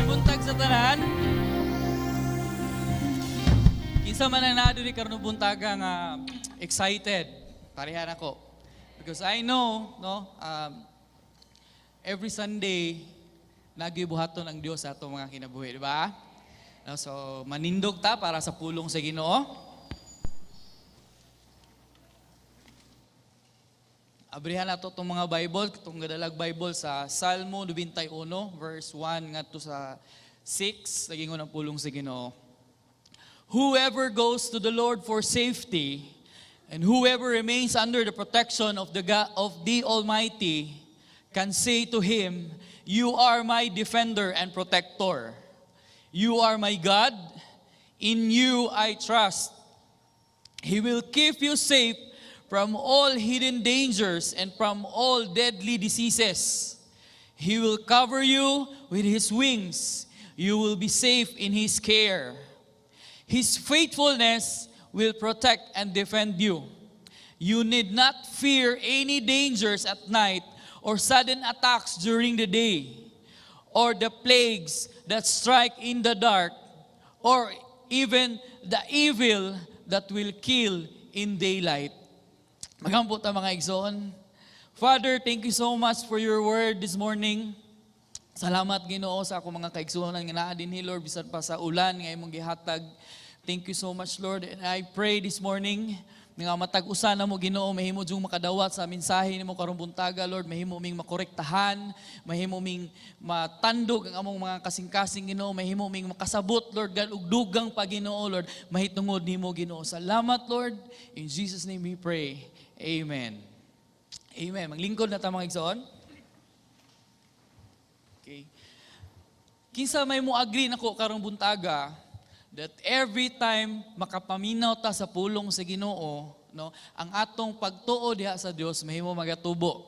Maayong buntag sa tanan. Kinsa man ang naa diri karong buntaga nga excited? Pareha nako. Because I know, no, every Sunday nagibuhaton ang Dios sa atong mga kinabuhi, di ba? No, so manindog ta para sa pulong sa Ginoo. Abrihan nato itong mga Bible, itong gadalag Bible sa Salmo 91, verse 1 ngadto sa 6, nagingon ang pulong sa Ginoo. Whoever goes to the Lord for safety, and whoever remains under the protection of the God, of the Almighty, can say to him, "You are my defender and protector. You are my God. In you I trust." He will keep you safe from all hidden dangers and from all deadly diseases. He will cover you with his wings. You will be safe in his care. His faithfulness will protect and defend you. You need not fear any dangers at night or sudden attacks during the day or the plagues that strike in the dark or even the evil that will kill in daylight. Magampo ta, mga igsoon. Father, thank you so much for your word this morning. Salamat, Ginoo, sa akong mga kaigsuonan nga naa dinhi, Lord, bisan pa sa ulan nga imong gihatag. Thank you so much, Lord. And I pray this morning nga matag usa namo, Ginoo, mahimo jung makadawat sa mensahe nimo karong buntaga, Lord, mahimo ming makorektahan, mahimo ming matandog ang among mga kasing-kasing, Ginoo, mahimo ming makasabot, Lord God, ug dugang pa, Ginoo, Lord, mahitungod nimo, Ginoo. Salamat, Lord. In Jesus' name we pray. Amen. Amen. Maglingkod na ta, mga igsoon. Okay. Kinsa may mo agree nako karong buntaga that every time makapaminaw ta sa pulong sa Ginoo, no, ang atong pagtuo diha sa Dios mahimo magatubo?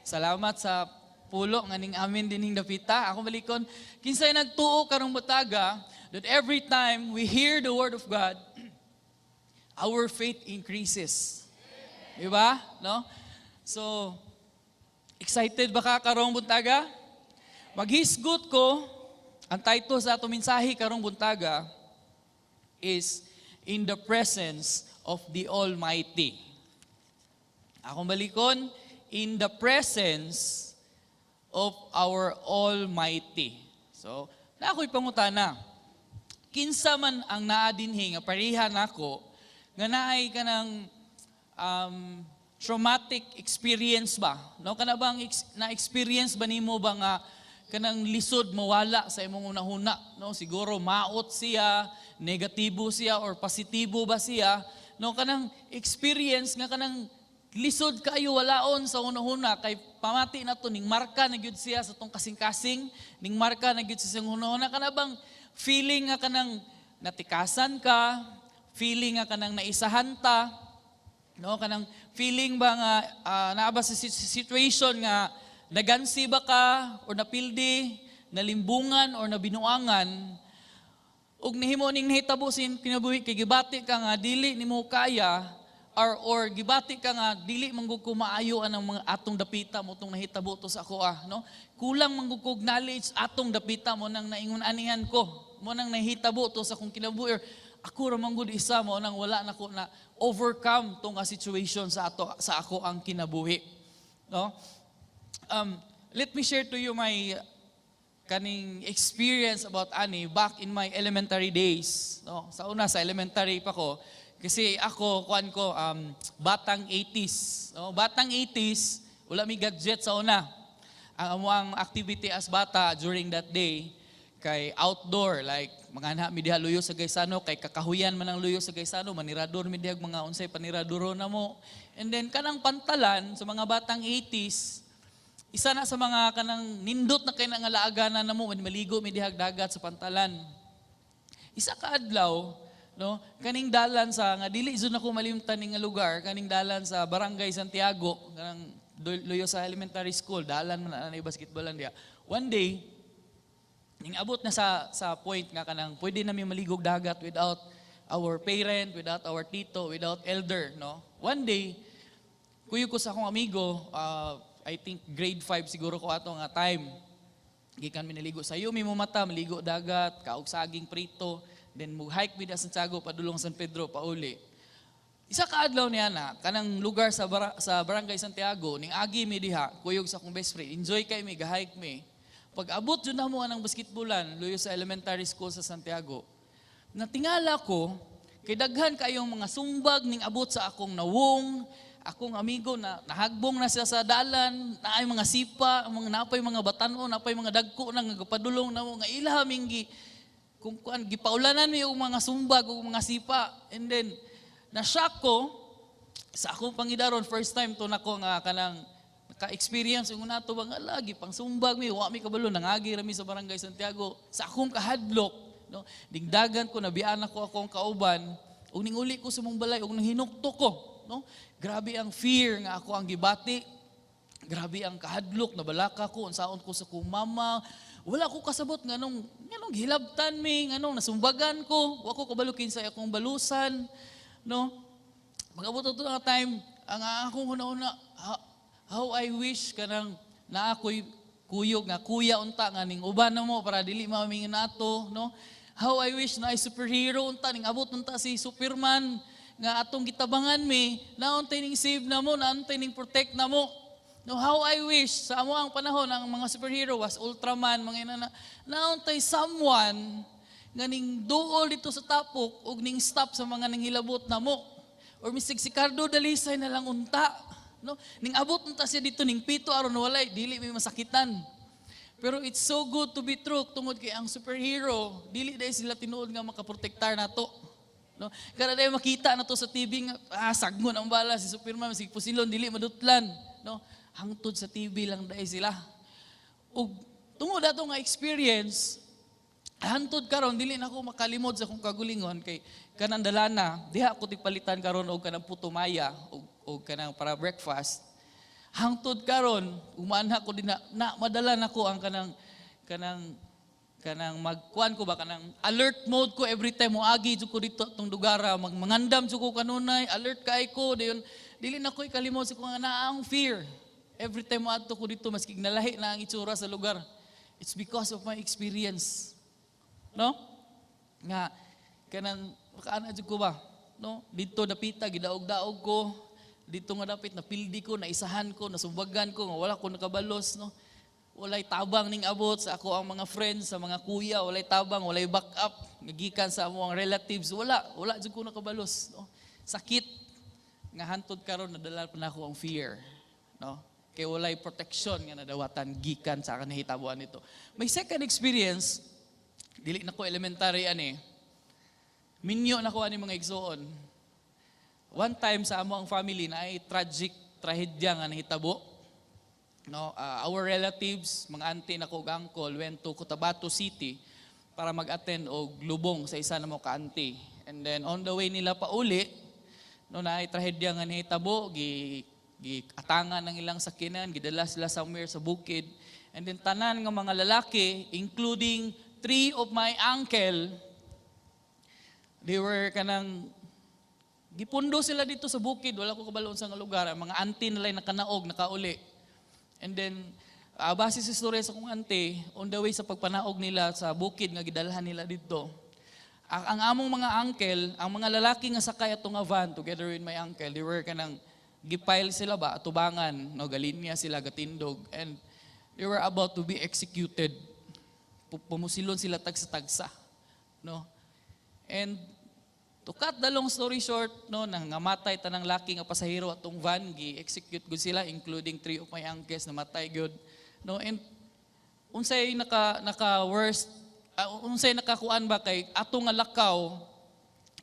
Salamat sa pulo nga ning amin dinhing dapita. Ako balikon, kinsay nagtuo karong buntaga that every time we hear the word of God, our faith increases? Di ba? No? So, excited ba ka karong buntaga? Maghisgot ko, ang title sa atong mensahe karong buntaga is "In the Presence of the Almighty." Akong balikon, "In the Presence of our Almighty." So, naa ko'y pangutana. Kinsa man ang naa dinhi nga pareha nako nga naay kanang traumatic experience ba? No, kana bang na-experience ba nimo ba nga kanang lisod mawala sa imong hunahuna, no? Siguro maot siya, negatibo siya or positibo ba siya, no? Kanang experience nga kanang lisod kaayo walaon sa hunahuna kay pamati na to ning marka na gyud siya sa tong kasing-kasing, ning marka na gyud siya sa hunahuna. Kana bang feeling nga kanang natikasan ka, feeling nga kanang naisahan ta, no? Kanang feeling ba nga naa ba sa situation nga nagansi ba ka or napildi, nalimbungan or nabinuangan ug nihimo ning nahitabo sa imong kinabuhi kay gibati ka nga dili nimo kaya or gibati ka nga dili man gud ko maayo anang mga atong dapita mo tong nahitabo to sa ako ah, no? Kulang man gud kog knowledge atong dapita mo nang naingon anihan ko mo nang nahitabo to sa akong kinabuhi or ako ra man gud isa mo nang wala nako na overcome tong nga situation sa ato sa ako ang kinabuhi, no? Let me share to you my kaning experience about ani back in my elementary days, no? Sa una, sa elementary pa ko kasi ako, kuan ko, batang 80s, no? Batang 80s, wala mi gadget sa una. Ang amo ang activity as bata during that day kay outdoor, like mga anak mi diha luyo sa Gaisano kay kakahuyan man ang luyo sa Gaisano, manirador mi diha mga unsay paniradoro na mo. And then kanang pantalan sa mga batang 80s, isa na sa mga kanang nindot na kay nga laaganan namo, maligo mi dihag dagat sa pantalan. Isa ka adlaw, no, kaning dalan sa nga dili jud nako malimtan ning nga lugar, kaning dalan sa Barangay Santiago, kanang luyo sa elementary school, dalan man na basketballan diha. One day, ning abot na sa point nga kanang pwede na mi maligog dagat without our parent, without our tito, without elder, no? One day, kuyo ko sa akong amigo, I think grade 5 siguro ko ato nga time. Gikan mi naligo sa mi mata, maligo dagat, kaog saging prito, then mo hike mi da Santiago padulong San Pedro pauli. Isa ka adlaw niya na kanang lugar sa Barangay Santiago, ning agi mi diha, kuyog sa akong best friend. Enjoy kay mi, ga-hike mi. Pag abot jud namo anang basketballan, luyo sa elementary school sa Santiago. Natingala ko kay daghan kayong mga sumbag ning abot sa akong nawong, akong amigo na nahagbong na siya sa dalan, naay mga sipa, mga napay mga batanon, napay mga dagko na nga gapadulong namo nga ilaha minggi kung kuan gipaulanan mi og mga sumbag ug mga sipa. And then na-shock ko sa akong pangidaron, first time to nako nga kanang naka-experience yung nato bang lagi pang sumbag mi, wa mi kabalo nangagi ra mi sa Barangay Santiago. Sa akong kahadlok, no, dingdagan ko, nabiyaan ako akong kauban ug ninguli ko sa mong balay ug nanghinukto ko, no. Grabe ang fear nga ako ang gibati. Grabe ang kahadlok, nabalaka ko unsaon ko sa akong mama. Wala ko kasabot nganong gihilabtan mi, nganong nasumbagan ko. Wa ko kabalo kinsay akong balusan, no. Pag-abot ato nga time, ang akong huna-huna, how I wish kanang naa ko'y kuyog nga kuya unta nga ning uban na mo para dili mamingin nato, no. How I wish na ay superhero unta, ning abot unta si Superman nga atong gitabangan mi, nauntay ning save na mo, nauntay ning protect na mo. No, how I wish sa amo ang panahon ang mga superhero was Ultraman, mga inana, nauntay someone nga ning duol dito sa tapok ug ning stop sa mga nanghilabot na mo. Or misig si Cardo Dalisay na lang unta. No? Ning abot unta siya dito ning pito aron walay dili may masakitan. Pero it's so good to be true tungod kay ang superhero dili dahil sila tinuod nga makaprotektar nato. No? Kada dahil makita na to sa TV nga sagmon ang bala si Superman, si pusilon dili madutlan, no? Hangtod sa TV lang dahil sila. Ug tungod ato nga experience, hantod karon dili na ako makalimod sa akong kagulingon kay kanang dalana diha ako tigpalitan karon og kanang puto maya og kanang para breakfast. Hangtod karon umanha ko din na madala nako ang kanang magkuan ko ba, kanang alert mode ko every time mo agi jud ko dito tong lugara, mangandam jud ko kanunay, alert kay ko. Dayon dili na ko ikalimot sa kung naa ang fear every time mo adto ko dito, maski nalahi na ang itsura sa lugar. It's because of my experience, no, nga kanang makaana jud ko ba, no. Didto dapita gidaog-daog ko dito nga dapit, napildi ko, naisahan ko, nasumbagan ko nga wala ko nakabalos, no. Walay tabang ning abot sa ako ang mga friends, sa mga kuya, walay tabang, walay backup nga gikan sa amo ang relatives, wala wala jud ko nakabalos, no. Sakit nga hantod karon nadala pa nako ang fear, no, kay walay protection nga nadawatan gikan sa akin nahitabuan nito. My second experience, dili na ko elementary ani, minyo na ko ani, mga igsuon. One time sa amo ang family na ay tragic trahedya nga nahitabo, no. Our relatives, mga auntie nako ug uncle, went to Cotabato City para mag-attend og lubong sa isa namo ka auntie. And then on the way nila pauli, no, naay trahedya nga nahitabo, gi gi atangan ng ilang sakyanan, gidala sila somewhere sa bukid. And then tanan nga mga lalaki, including three of my uncle, they were kanang gipundo sila dito sa bukid, wala ko kabalo sa nga lugar. Ang mga auntie nila nakanaog, nakauli. And then, base sa istorya sa akong auntie, on the way sa pagpanaog nila sa bukid nga gidalhan nila dito, ang among mga uncle, ang mga lalaki nga sakay ato nga van together with my uncle, they were kanang gipile sila ba, atubangan, no, galinya sila, gatindog, and they were about to be executed. Pumusilon sila tagsa-tagsa, no? And to cut the long story short, no, nangamatay tanang laki nga pasahero atong van, gi execute gud sila, including three of my uncles, namatay gyud. No, and unsay naka worst, unsay nakakuan ba kay ato nga lakaw,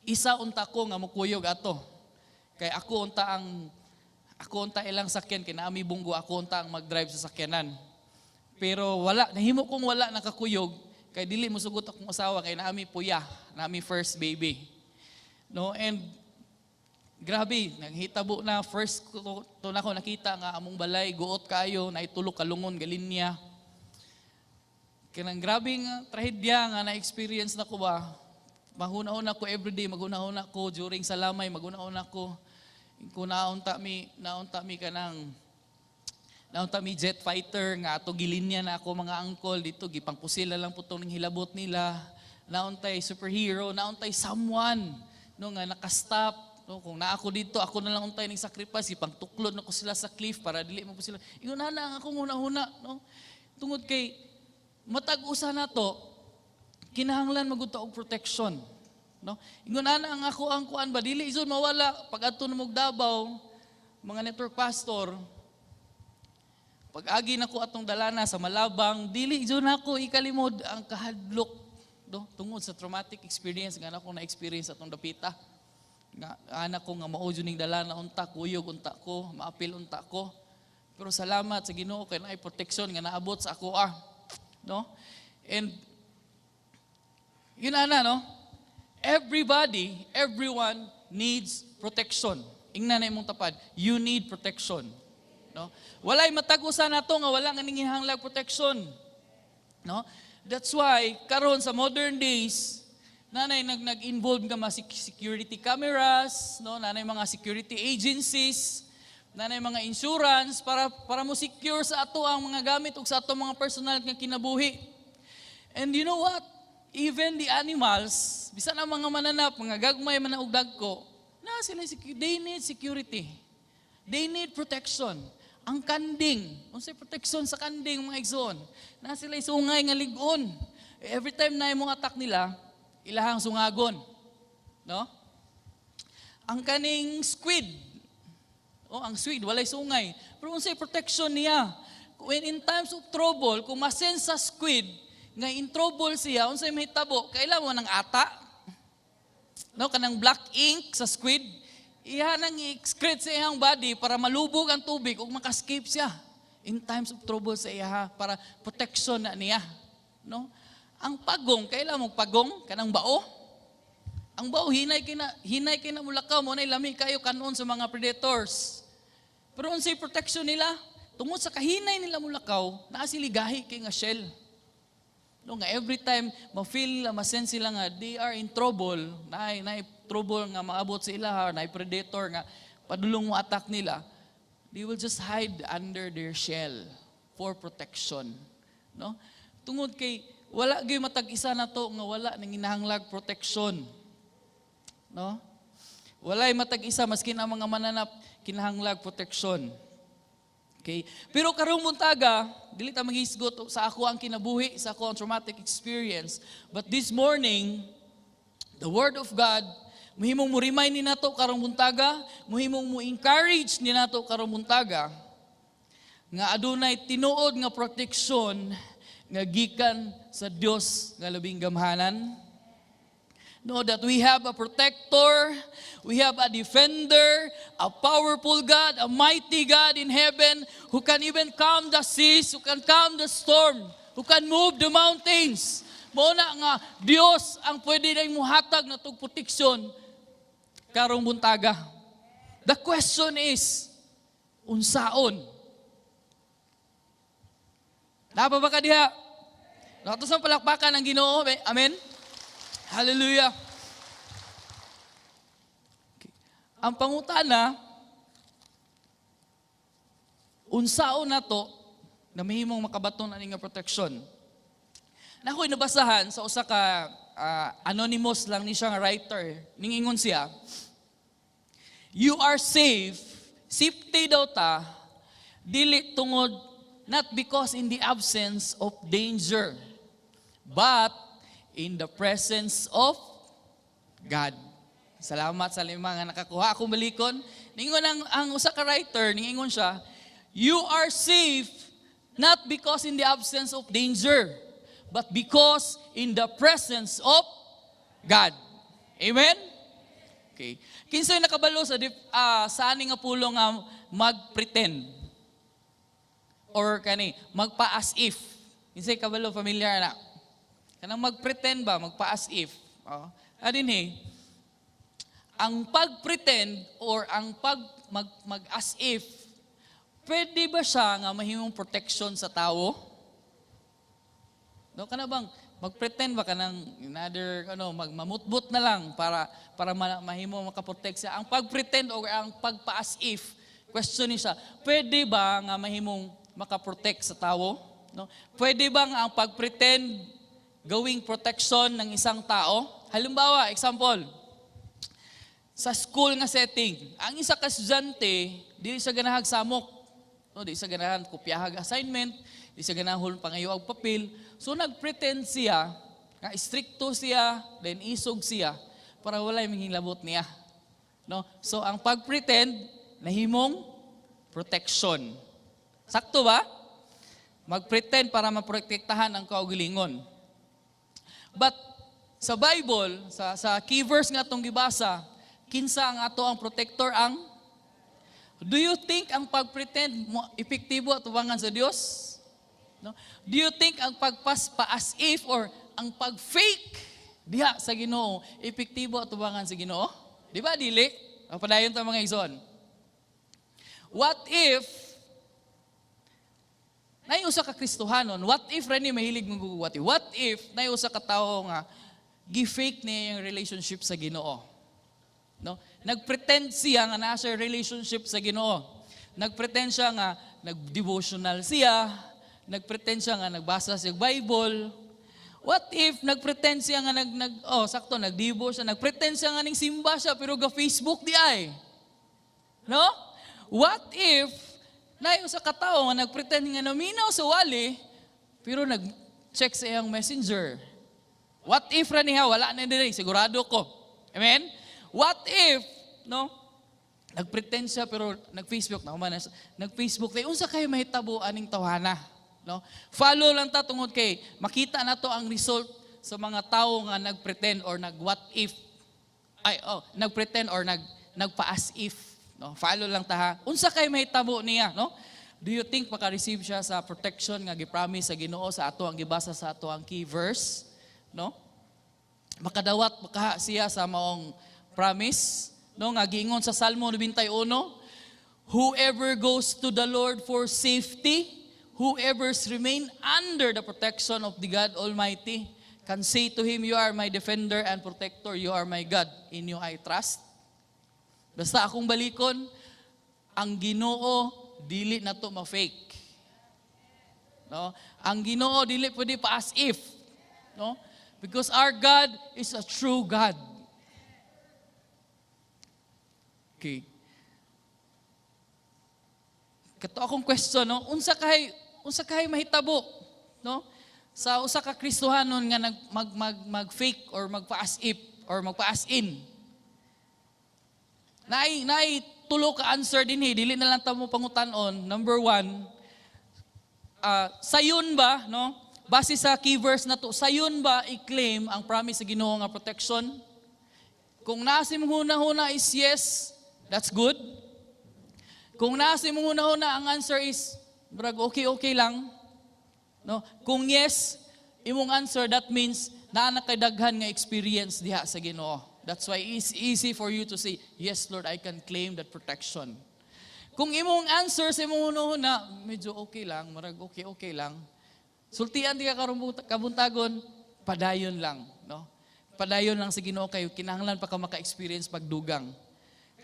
isa unta ko nga mukuyog ato. Kay ako unta ilang sakyan kay naami bunggo, ako unta ang mag-drive sa sakyanan. Pero wala, nahimo kong wala nakakuyog kay dili mo sugot akong asawa kay naami puya, naami first baby. No, and grabe, naghitabo na first ko to na ako nakita nga among balay guot kayo, naitulok kalungon galinya. Kanang grabe nga trahedya nga na-experience na ko ba. Mahuna-huna ko everyday, maghuna-huna ko during salamay, maghuna-huna ko. Kung naunta mi kanang Naa unta mi jet fighter nga ato gilinya na ako mga uncle dito, gipangpusila lang pud ning hilabot nila. Naa untay superhero, naa untay someone, no, nga nakastop, no? Kung naa ako dito, ako na lang untay ning sacrifice, ipangtuklod na ko sila sa cliff para dili mo po sila. Ingon na ang akong huna-huna, no? Tungod kay matag usa nato kinahanglan magud og protection, no? Ingon ana ang ako ang kuan ba, dili jud mawala pag adto na mog Davao, mga network pastor. Pag agi nako atong dalana sa Malabang, dili jud nako ikalimod ang kahadlok, no, tungod sa traumatic experience nga nako na experience atong dapita. Nga anak ko nga mao jud ning dalana unta, kuyog unta ko, maapil unta ko. Pero salamat sa Ginoo kay naay protection nga naabot sa ako ah. No? And yun ana, no? Everybody, everyone needs protection. Ingna na imong tapad, you need protection. No? Walay matag usa nato nga wala nga nanginahanglag protection. No? That's why karon sa modern days, nanay nag-involve nga mga security cameras, no, nanay mga security agencies, nanay mga insurance para mo secure sa ato ang mga gamit ug sa ato mga personal nga kinabuhi. And you know what? Even the animals, bisan ang mga mananap, mga gagmay man og dagko, na sila they need security. They need protection. Ang kanding, unsay protection sa kanding, mga igsoon? Na sila sungay nga lig-on. Every time na imong attack nila, ilahang sungagon. No? Ang kaning squid, oh, ang squid walay sungay. Pero unsay protection niya? When in times of trouble, kung masense sa squid nga in trouble siya, unsay mahitabo? Kaila mo ng ata? No, kanang black ink sa squid, iha nang i-excrete sa iyang body para malubog ang tubig ug maka-escape siya in times of trouble sa iya para protection na niya. No? Ang pagong, kaila mo pagong kanang bao? Ang bao hinay kay na mulakaw mo na lami kayo kanon sa mga predators. Pero unsay protection nila? Tungod sa kahinay nila mulakaw, naa sila gahi kay nga shell. No, nga every time ma-feel nila, ma-sense sila nga they are in trouble, naay trouble nga maabot sa ilaha, naay predator nga padulong mo attack nila, they will just hide under their shell for protection. No? Tungod kay wala gyud matag isa nato nga wala nanginahanglag protection. No? Walay matag isa, maskin ang mga mananap, kinahanglag protection. Okay? Pero karong buntaga, dili ta maghisgot sa ako ang kinabuhi, sa ako ang traumatic experience. But this morning, the Word of God, muhimong mo remind ni nato karong buntaga, muhimong mo encourage ni nato karong buntaga, nga adunay tinuod nga protection nga gikan sa Dios nga labing gamhanan. Know that we have a protector, we have a defender, a powerful God, a mighty God in heaven who can even calm the seas, who can calm the storm, who can move the mountains. Mao na nga Dios ang pwede na muhatag na tug proteksyon karong buntaga. The question is, unsaon? Napa ba ka diha? Nato sa palakpakan ang Ginoo. Amen. Hallelujah. Okay. Ang pangutana, unsaon nato na mahimong makabaton ani nga protection? Na ako'y nabasahan sa usa ka anonymous lang ni siya nga writer. Ningingon siya, "You are safe, safety daw ta, dili tungod, not because in the absence of danger, but in the presence of God." Salamat sa lima nga nakakuha. Ako balikon. Ningon ang usa ka writer, ningingon siya, "You are safe not because in the absence of danger, but because in the presence of God." Amen? Okay. Kinsay nakabalo sa ani nga pulong nga mag-pretend or kani magpa as if? Kinsay kabalo, familiar na? Kanang mag-pretend ba, magpa as if. Oh. Adin eh, ang pag-pretend or ang pag mag as if, pwede ba siya nga mahimong protection sa tao? No, kana bang mag-pretend ba kanang another ano, magmamutbot na lang para mahimo makaprotect siya? Ang pag-pretend or ang pagpa as if, question ni siya, pwede ba nga mahimong makaprotect sa tao? No? Pwede bang ang pag-pretend gawing protection ng isang tao? Halimbawa, example, sa school nga setting, ang isa ka estudyante, di siya ganahag samok. No, di siya ganahan kopyahag assignment, di siya ganahan pangayo og papel. So nagpretend siya nga istrikto siya, then isog siya para walay manghilabot niya. No? So ang pagpretend nahimong protection. Sakto ba? Magpretend para maprotektahan ang kaugalingon. But sa Bible, sa key verse nga atong gibasa, kinsa ang ato ang protector? Ang Do you think ang pagpretend mo epektibo atubangan sa Dios? No? Do you think ang pagpas pa as if or ang pag-fake diha sa Ginoo epektibo atubangan sa Ginoo? Di ba dili? Ang padayon ta, mga igsoon. What if naay usa ka Kristohanon, what if ra ni, mahilig mong gugwati? What if naay usa ka tawo nga gi-fake niya yung relationship sa Ginoo? No? Nagpretend siya nga naa siya relationship sa Ginoo. Nagpretend siya nga nag-devotional siya, nagpretend siya nga nagbasa siya Bible. What if nagpretend siya nga nag, nag oh, sakto, nagdevo siya, nagpretend siya nga ning simba siya pero ga Facebook di ay? No? What if naay usa ka tawo nga nagpretend nga naminaw sa wali pero nag-check sa iyang Messenger? What if ra niya, wala na diri, sigurado ko. Amen? What if, no? Nagpretend siya pero nag-Facebook na human na siya. Nag-Facebook tay, unsa kay mahitabo aning tawhana? No? Follow lang ta tungod kay makita nato ang result sa mga tao nga nagpretend or nag what if, ay, oh, nagpretend or nagpa-as if, no? Follow lang ta ha. Unsa kay mahitabo niya, no? Do you think maka-receive siya sa protection nga gi-promise sa Ginoo sa ato ang gibasa sa ato ang key verse, no? Makadawat makaha siya sa maong promise, no, nga giingon sa Salmo 91, "Whoever goes to the Lord for safety, whoever remain under the protection of the God Almighty, can say to Him, 'You are my defender and protector, you are my God, in you I trust.'" Basta akong balikon, ang Ginoo dili na to ma-fake. No? Ang Ginoo dili pwede pa as if, no? Because our God is a true God. Okay. Kato akong question, no? Unsa kay mahitabo, no? Sa usa ka Kristohanon nga nag mag mag mag fake or magpa as if or magpa as in. Naay tulo ka answer dinhi, dili na lang ta mo pangutan-on. Number one, sayon ba, no? Base sa key verse na to, sayon ba i-claim ang promise sa Ginoo nga protection? Kung nasa imong huna-huna is yes, that's good. Kung nasa imong huna-huna ang answer is brag okay okay lang. No? Kung yes, imong answer, that means naa na kay daghan nga experience diha sa Ginoo. That's why it's easy for you to say, "Yes, Lord, I can claim that protection." Kung imong answer sa imong huna-huna, medyo okay lang, marag okay okay lang. Sultian di ka karong kabuntagon, padayon lang, no? Padayon lang sa Ginoo kayo, kinahanglan pa ka maka-experience pagdugang.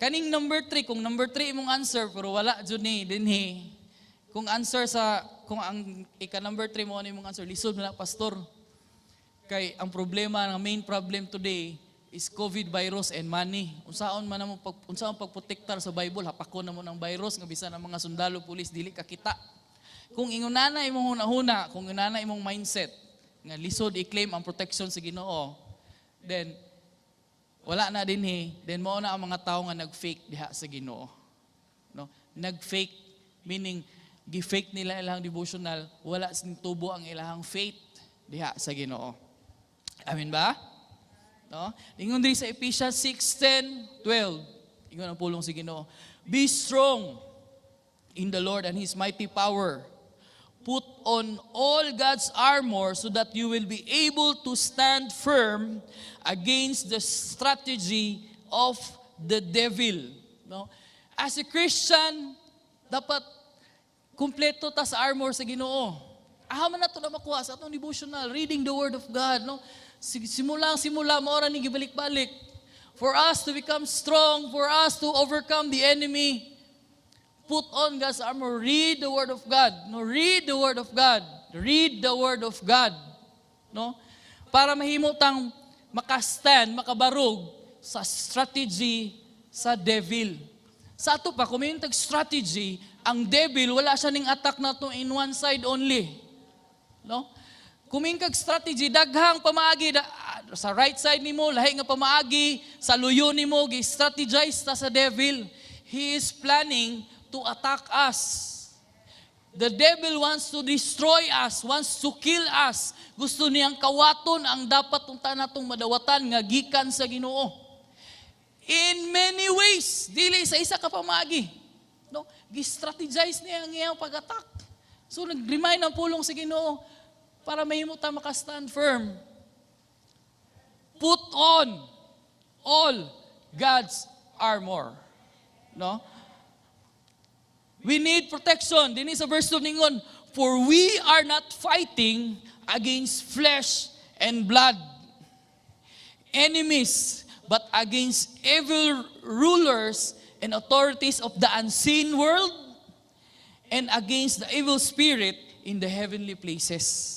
Kaning number 3, kung number 3 imong answer pero wala jud ni dinhi. Kung answer sa kung ang ika number 3 mo ano imong answer, lisod na, pastor. Kay ang problema, ang main problem today is COVID virus and money. Unsaon man mo pag unsaon pagprotektar sa Bible, hapakon na mo ng virus nga bisan ang mga sundalo, pulis dili ka kita. Kung ingunana imong hunahuna, kung ingunana imong mindset nga lisod i-claim ang protection sa Ginoo, then wala na dinhi, then mao na ang mga tao nga nag-fake diha sa Ginoo. No? Nag-fake meaning gi-fake nila ilang devotional, wala sing tubo ang ilang faith diha sa Ginoo. Amen ba? No? Ingon diri sa Ephesians 6:10, 12. Ingon ang pulong sa Ginoo. "Be strong in the Lord and His mighty power. Put on all God's armor so that you will be able to stand firm against the strategy of the devil." No? As a Christian, dapat kumpleto ta sa armor sa Ginoo. Aha man nato na makuha? Sa atong devotional, reading the Word of God, no? Simula simula mao ra ni gibalik-balik. For us to become strong, for us to overcome the enemy, put Put on God's armor. Read the Word of God. No, read the Word of God. Read the Word of God. No? Para mahimo tang makastand, makabarog sa strategy sa devil. Sa ato pa, kung may strategy, ang devil, wala siya ning attack nato in one side only. No? Kung may kag strategy, daghang pamaagi da, sa right side nimo, lahi nga pamaagi, sa luyo nimo, gi-strategize ta sa devil. He is planning to attack us. The devil wants to destroy us, wants to kill us. Gusto niyang kawaton ang dapat unta natong madawatan nga gikan sa Ginoo. In many ways, dili sa isa ka pamaagi. No? Gi-strategize niya ang iyang pag-attack. So nag-remind ang pulong sa Ginoo para mahimo ta maka-stand firm. Put on all God's armor. No? We need protection. Dini sa verse 2 ningon, "For we are not fighting against flesh and blood, enemies, but against evil rulers and authorities of the unseen world and against the evil spirit in the heavenly places."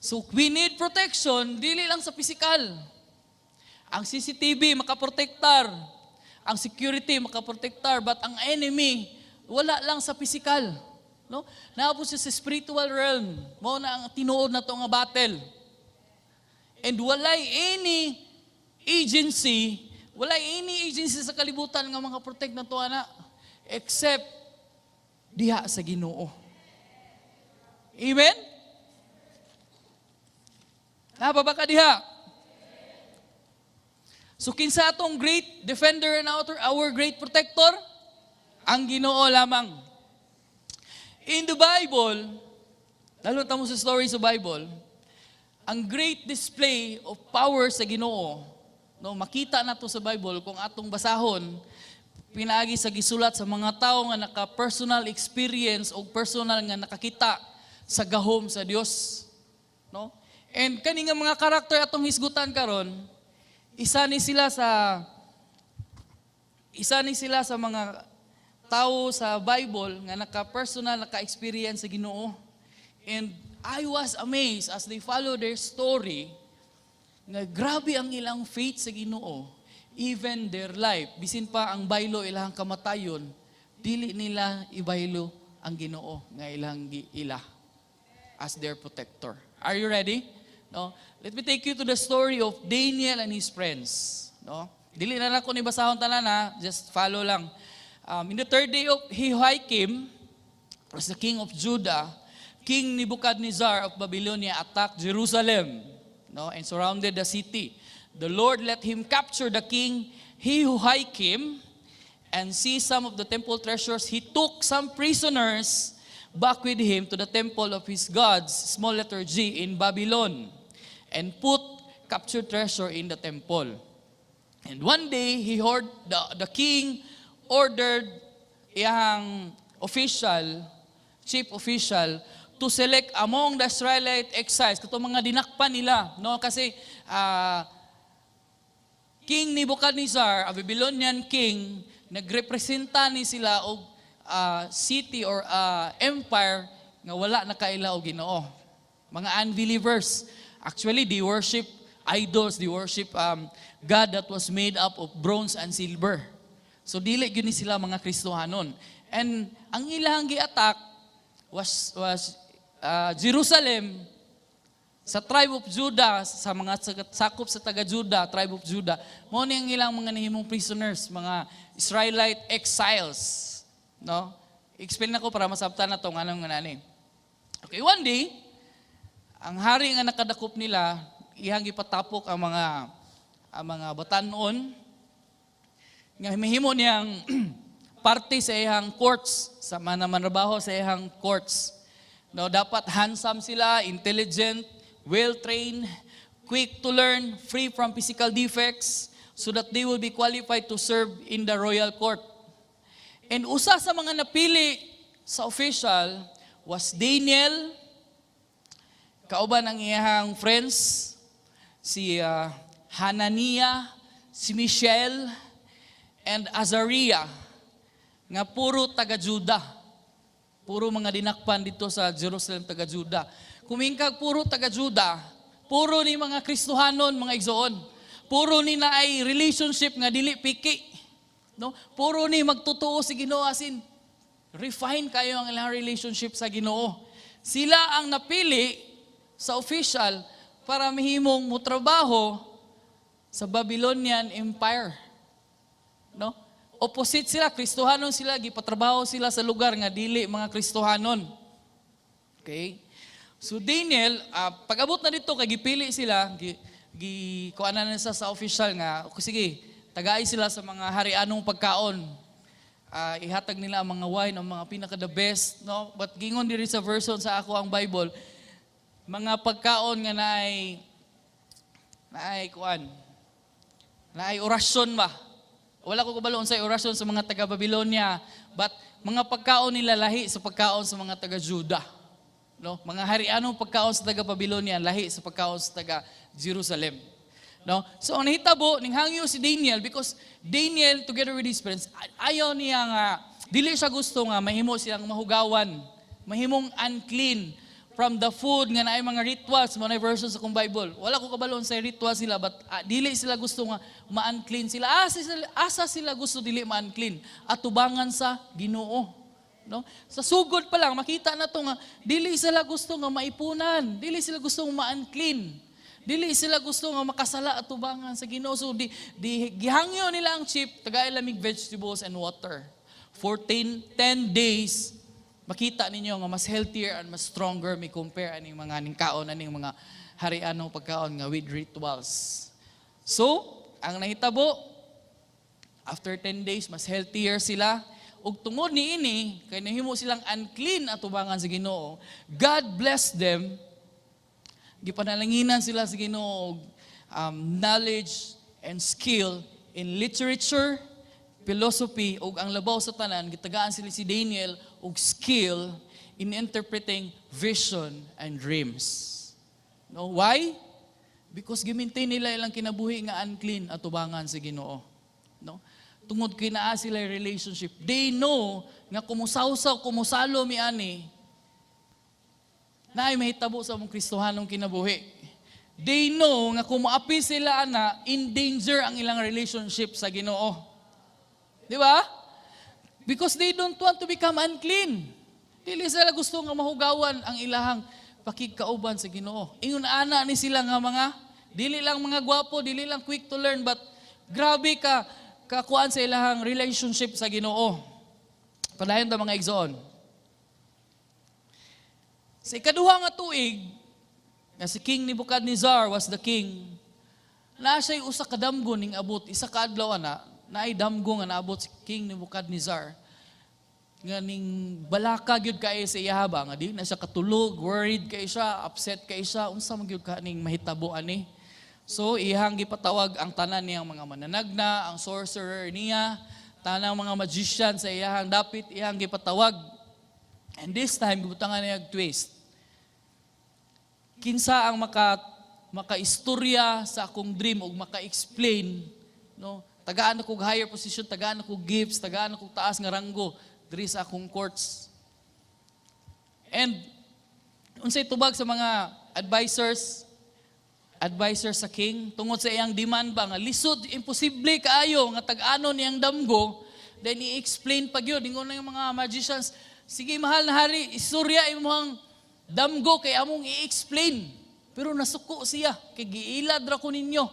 So we need protection, dili lang sa physical. Ang CCTV makaprotektar, ang security makaprotektar, but ang enemy wala lang sa physical. No? Naa po siya sa spiritual realm. Mao na ang tinuod na to nga battle. And walay any agency sa kalibutan nga makaprotect nato ana except diha sa Ginoo. Amen? Naa pa ba ka diha? So kinsa atong great defender and our great protector? Ang Ginoo lamang. In the Bible, lalo ta mo sa story sa Bible, ang great display of power sa Ginoo, no, makita nato sa Bible kung atong basahon pinaagi sa gisulat sa mga tao nga naka-personal experience o personal nga nakakita sa gahom sa Dios, no? And kani nga mga karakter atong hisgutan karon, isa ni sila sa mga tao sa Bible nga naka-personal naka-experience sa Ginoo. And I was amazed as they follow their story nga grabe ang ilang faith sa Ginoo, even their life, bisin pa ang baylo ilang kamatayon, dili nila ibaylo ang Ginoo nga ilang giila as their protector. Are you ready? No? Let me take you to the story of Daniel and his friends. No? Dili na lang ko ni basahon tanan ha, just follow lang. In the third day of Jehoiakim, was the king of Judah, King Nebuchadnezzar of Babylonia attacked Jerusalem, no, and surrounded the city. The Lord let him capture the king Jehoiakim and seize some of the temple treasures. He took some prisoners back with him to the temple of his gods, small letter G, in Babylon, and put captured treasure in the temple. And one day, he heard the king ordered iyang official, chief official, to select among the Israelite exiles, katong mga dinakpan nila, no? Kasi King Nebuchadnezzar, a Babylonian king, nagrepresenta ni sila og city or empire nga wala nakaila og Ginoo. Mga unbelievers. Actually, they worship idols, they worship God that was made up of bronze and silver. So dili gyud ni sila mga Kristohanon. And ang ilang gi-attack was Jerusalem sa tribe of Judah, sa mga sakop sa taga Judah, tribe of Judah, mao ni ang ilang mga nahimong prisoners, mga Israelite exiles, no? Explain nako para masabtan nato anong nga nani. Okay, one day, ang hari nga nakadakop nila, iyang gipatapok ang mga batanon nga mahimo niyang parte sa iyang courts, sa mga manrabaho sa iyang courts. No, dapat handsome sila, intelligent, well-trained, quick to learn, free from physical defects, so that they will be qualified to serve in the royal court. And usa sa mga napili sa official was Daniel, kauban ang iyang friends, si Hananiah, si Mishael, and Azariah. Nga puro taga Juda. Puro mga dinakpan dito sa Jerusalem, taga Juda. Kumingkag puro taga Juda, puro ni mga Kristohanon, mga igsoon. Puro ni naay relationship nga dili piki. No? Puro ni magtotoo sa Ginoo, as in refine kayo ang ilang relationship sa Ginoo. Sila ang napili sa official para mahimong mutrabaho sa Babylonian Empire. No? Opposite sila, Kristohanon sila, gipatrabaho sila sa lugar nga dili mga Kristohanon. Okay? So Daniel, pag-abot na dito kay gipili sila, gi kuanan na sa official nga, okay, sige, tagay sila sa mga harianong pagkaon. Ihatag nila ang mga wine, ang mga pinaka the best, no? But gingon diri sa version sa ako ang Bible, mga pagkaon nga naay kuan, naay orasyon ba? Wala ko kabalo sa orasyon sa mga taga Babylonia, but mga pagkaon nila lahi sa pagkaon sa mga taga Juda. No? Mga harianong pagkaon sa taga Babylonia lahi sa pagkaon sa taga Jerusalem. No? So ang nahitabo ning hangyo si Daniel because Daniel together with his friends, ayaw niya nga dili siya gusto nga mahimo silang mahugawan, mahimong unclean from the food nga naay mga rituals. Mo na version sa akong Bible. Wala ko kabalo sa rituals sila, but dili sila gusto nga ma-unclean sila. Asa sila gusto dili ma-unclean? Atubangan sa Ginoo. No? Sa sugod pa lang makita na to nga dili sila gusto nga maipunan, dili sila gusto nga ma-unclean. Dili sila gusto nga makasala atubangan sa Ginoo. So di gihangyo nila ang chief, tagay lamig vegetables and water. For 10, 10 days, makita ninyo nga mas healthier and mas stronger mi compare aning mga ning kaon aning mga harianong pagkaon nga with rituals. So, ang nahitabo, after 10 days, mas healthier sila. Ug tungod niini, kay nahimo silang unclean atubangan sa Ginoo, God bless them. Gipanalanginan sila sa Ginoo og knowledge and skill in literature, philosophy, ug ang labaw sa tanan, gitagaan sila si Daniel og skill in interpreting vision and dreams. No, why? Because gimaintain nila ilang kinabuhi nga unclean atubangan sa Ginoo. No? Tungod kay naa sila relationship. They know nga kumusawsaw, kumusalo mi ani, naay mahitabo sa among Kristohanong kinabuhi. They know nga kung moapil sila ana, in danger ang ilang relationship sa Ginoo. Di ba? Because they don't want to become unclean. Dili sila gusto nga mahugawan ang ilahang pakigkauban sa Ginoo. Ingon ana ni sila nga mga dili lang mga gwapo, dili lang quick to learn, but grabe ka kakuan sa ilahang relationship sa Ginoo. Padayon ta, mga igsoon. Sa ikaduha nga tuig, nga si King Nebuchadnezzar was the king, naa siya'y usa ka damgo ning abot, isa ka adlaw ana, naay damgo nga naabot si King Nebuchadnezzar. Nga ning balaka gyud kaayo sa iya ba, nga di na siya katulog, worried kay siya, upset kay siya, unsa man gyud ka ning mahitabo ani. So iyang gipatawag ang tanan niyang mga mananagna, ang sorcerer niya, tanang mga magician sa iyang dapit, iyang gipatawag. And this time, gibutangan niya og twist. Kinsa ang makaistorya sa akong dream ug maka-explain, no? Tagaan ako og higher position, tagaan ako og gifts, tagaan ako og taas nga ranggo diri sa akong courts. And unsay tubag sa mga advisors sa king tungod sa iyang demand ba nga lisod, imposible kaayo nga tag-anon niyang damgo, then i-explain pa gyud. Ingon na yung mga magicians, "Sige, mahal na hari, istorya imong damgo kay among i-explain." Pero nasuko siya kay giilad ra ko ninyo,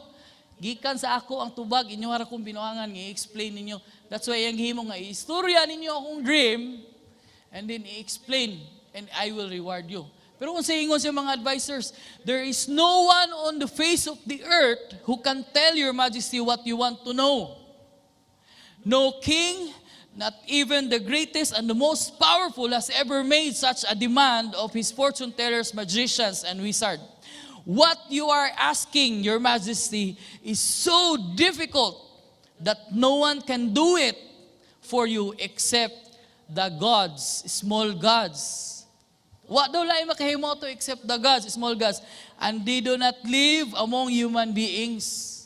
gikan sa ako ang tubag, inyo ra kong binuangan nga i-explain ninyo. That's why iyang gihimo nga i-istorya ninyo akong dream and then i-explain and I will reward you. Pero kung sa ingon sa mga advisors, "There is no one on the face of the earth who can tell Your Majesty what you want to know. No king, not even the greatest and the most powerful, has ever made such a demand of his fortune tellers, magicians, and wizard. What you are asking, Your Majesty, is so difficult that no one can do it for you except the gods, small gods." Wa daw lain makahimo to except the gods, small gods. And they do not live among human beings.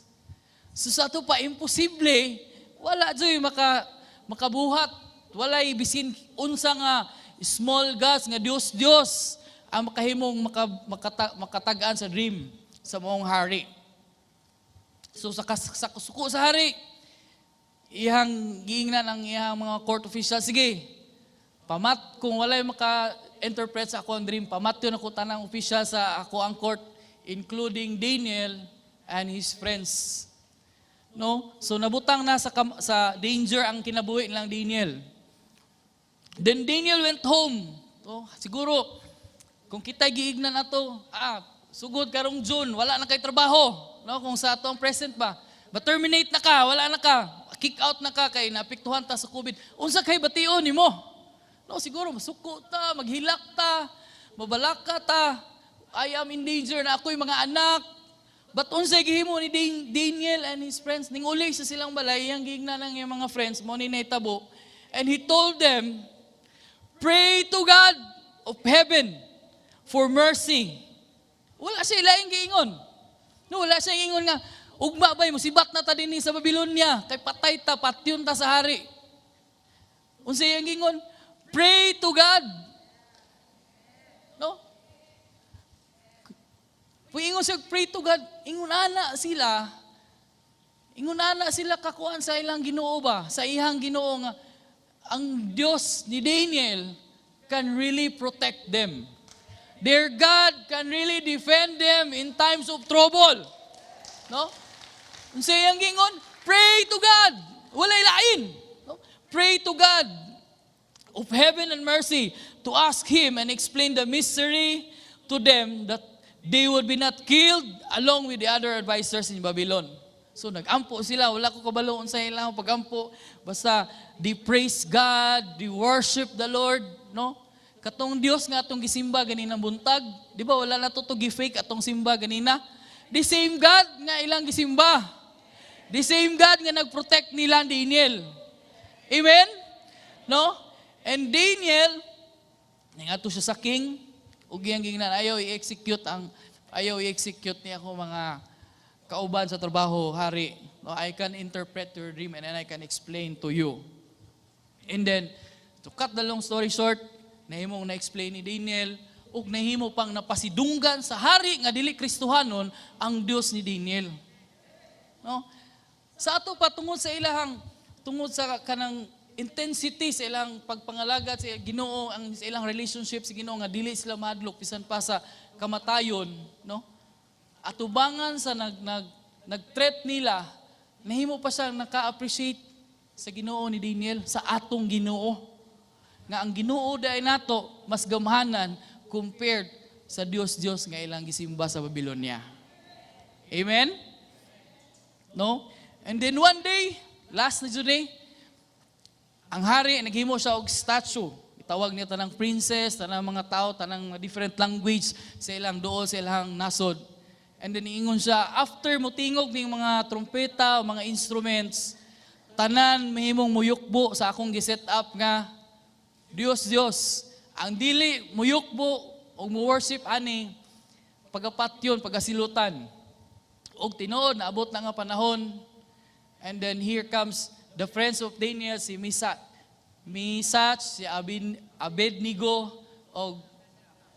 So sa ato pa, imposible, wala joy makabuhat. Walay bisin unsa nga small gods nga Dios Dios ang makahimong makatag-an sa dream sa maong hari. So sa suko sa hari, iyang giingnan ang iyang mga court official, "Sige, pamat kung walay maka-interpret sa ako ang dream, pamatyon ako tanang official sa ako ang court, including Daniel and his friends." No? So nabutang na sa danger ang kinabuhi nilang Daniel. Then Daniel went home. So, siguro kung kita giignan ato, sugod karong June, wala na kay trabaho, no? Kung sa ato ang present ba, ba terminate na ka, wala na ka, kick out na ka kay naapektuhan ta sa COVID. Unsa kay bation nimo? No, siguro masuko ta, maghilak ta, mabalaka ta. I am in danger na ako'y mga anak. But unsay gihimo ni Daniel and his friends? Ning uli sa silang balay, iyang giingnan ang iyang mga friends, mo ni nahitabo. And he told them, "Pray to God of heaven for mercy." Wala siya laing giingon. No, wala siya giingon nga, "Ugma bay, musibat na ta dinhi sa Babylonia, kay patay ta, patyon ta sa hari." Unsa iyang giingon? "Pray to God." No? Kung ingon siya, "Pray to God," ingon ana sila kakuan sa ilang Ginoo ba? Sa ihang Ginoo nga, ang Diyos ni Daniel can really protect them. Their God can really defend them in times of trouble. No? Unsa iyang gingon? "Pray to God." Walay lain. No? "Pray to God of heaven and mercy to ask Him and explain the mystery to them that they would be not killed along with the other advisors in Babylon." So nagampo sila, wala ko kabalo unsa ilang pagampo. Basta they praise God, they worship the Lord, no? Katong Dios nga atong gisimba ganinang buntag, di ba wala na to gi-fake atong simba ganina? The same God nga ilang gisimba. The same God nga nag-protect nila Daniel. Amen? No? And Daniel, ningadto siya sa king, ug iyang gingnan, "Ayaw i-execute niya ako mga kauban sa trabaho, hari. No, I can interpret your dream and then I can explain to you." And then, to cut the long story short, nahimong na-explain ni Daniel, ug nahimo pang napasidunggan sa hari nga dili Kristohanon ang Dios ni Daniel. No? Sa ato pa, tungod sa kanang intensity sa ilang pagpangalagad sa Ginoo, ang sa ilang relationship sa Ginoo nga dili sila mahadlok bisan pa sa kamatayon, no? Atubangan sa nag nag nag-threat nila, nahimo pa siya naka-appreciate sa Ginoo ni Daniel, sa atong Ginoo. Nga ang Ginoo dai nato mas gamhanan compared sa Dios-Dios nga ilang gisimba sa Babylonia. Amen? No? And then one day, last na jud eh, ang hari naghimo siya og statue. Itawag niya tanang princess, tanang mga tao, tanang mga different language sa ilang duol, sa ilang nasod. And then ingon siya, after mutingog ning mga trompeta, mga instruments, tanan mahimong muyukbo sa akong gi-set up nga Dios Dios. Ang dili muyukbo o mo worship ani, pagapatyon, pagasilutan. Og tinuod, naabot na nga panahon. And then here comes the friends of Daniel, si Misach, si Abednego, o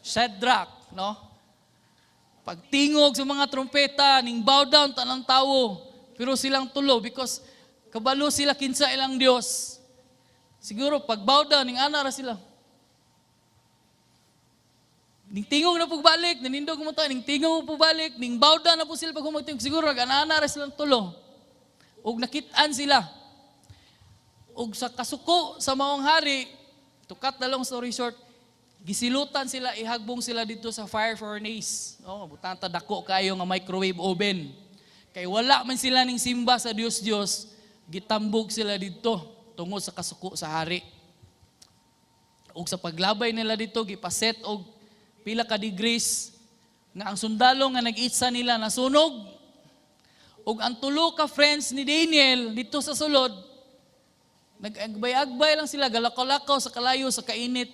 Shadrach, no? Pagtingog sa mga trompeta, ning bow down tanang tawo. Pero silang tulo because kabalo sila kinsa ilang Dios. Siguro pag bow down ning ana ra sila. Ning tingog na pagbalik, nanindog mo ta, ning tingog mo pagbalik, ning bow down na po sila pag humagtingog. Siguro nag-ana ra silang tulo. Ug nakit-an sila. Ug sa kasuko sa maong hari, to cut the long story short, gisilutan sila, ihagbong sila dito sa fire furnace. No, butang ta dako kayo nga microwave oven. Kay wala man sila ning simba sa Dios Dios, gitambog sila dito tungod sa kasuko sa hari. Ug sa paglabay nila dito, gipaset og pila ka degrees nga ang sundalo nga nag-itsa nila nasunog. Ug ang tulo ka friends ni Daniel dito sa sulod, nag-agbay-agbay lang sila, galakaw-lakaw sa kalayo, sa kainit.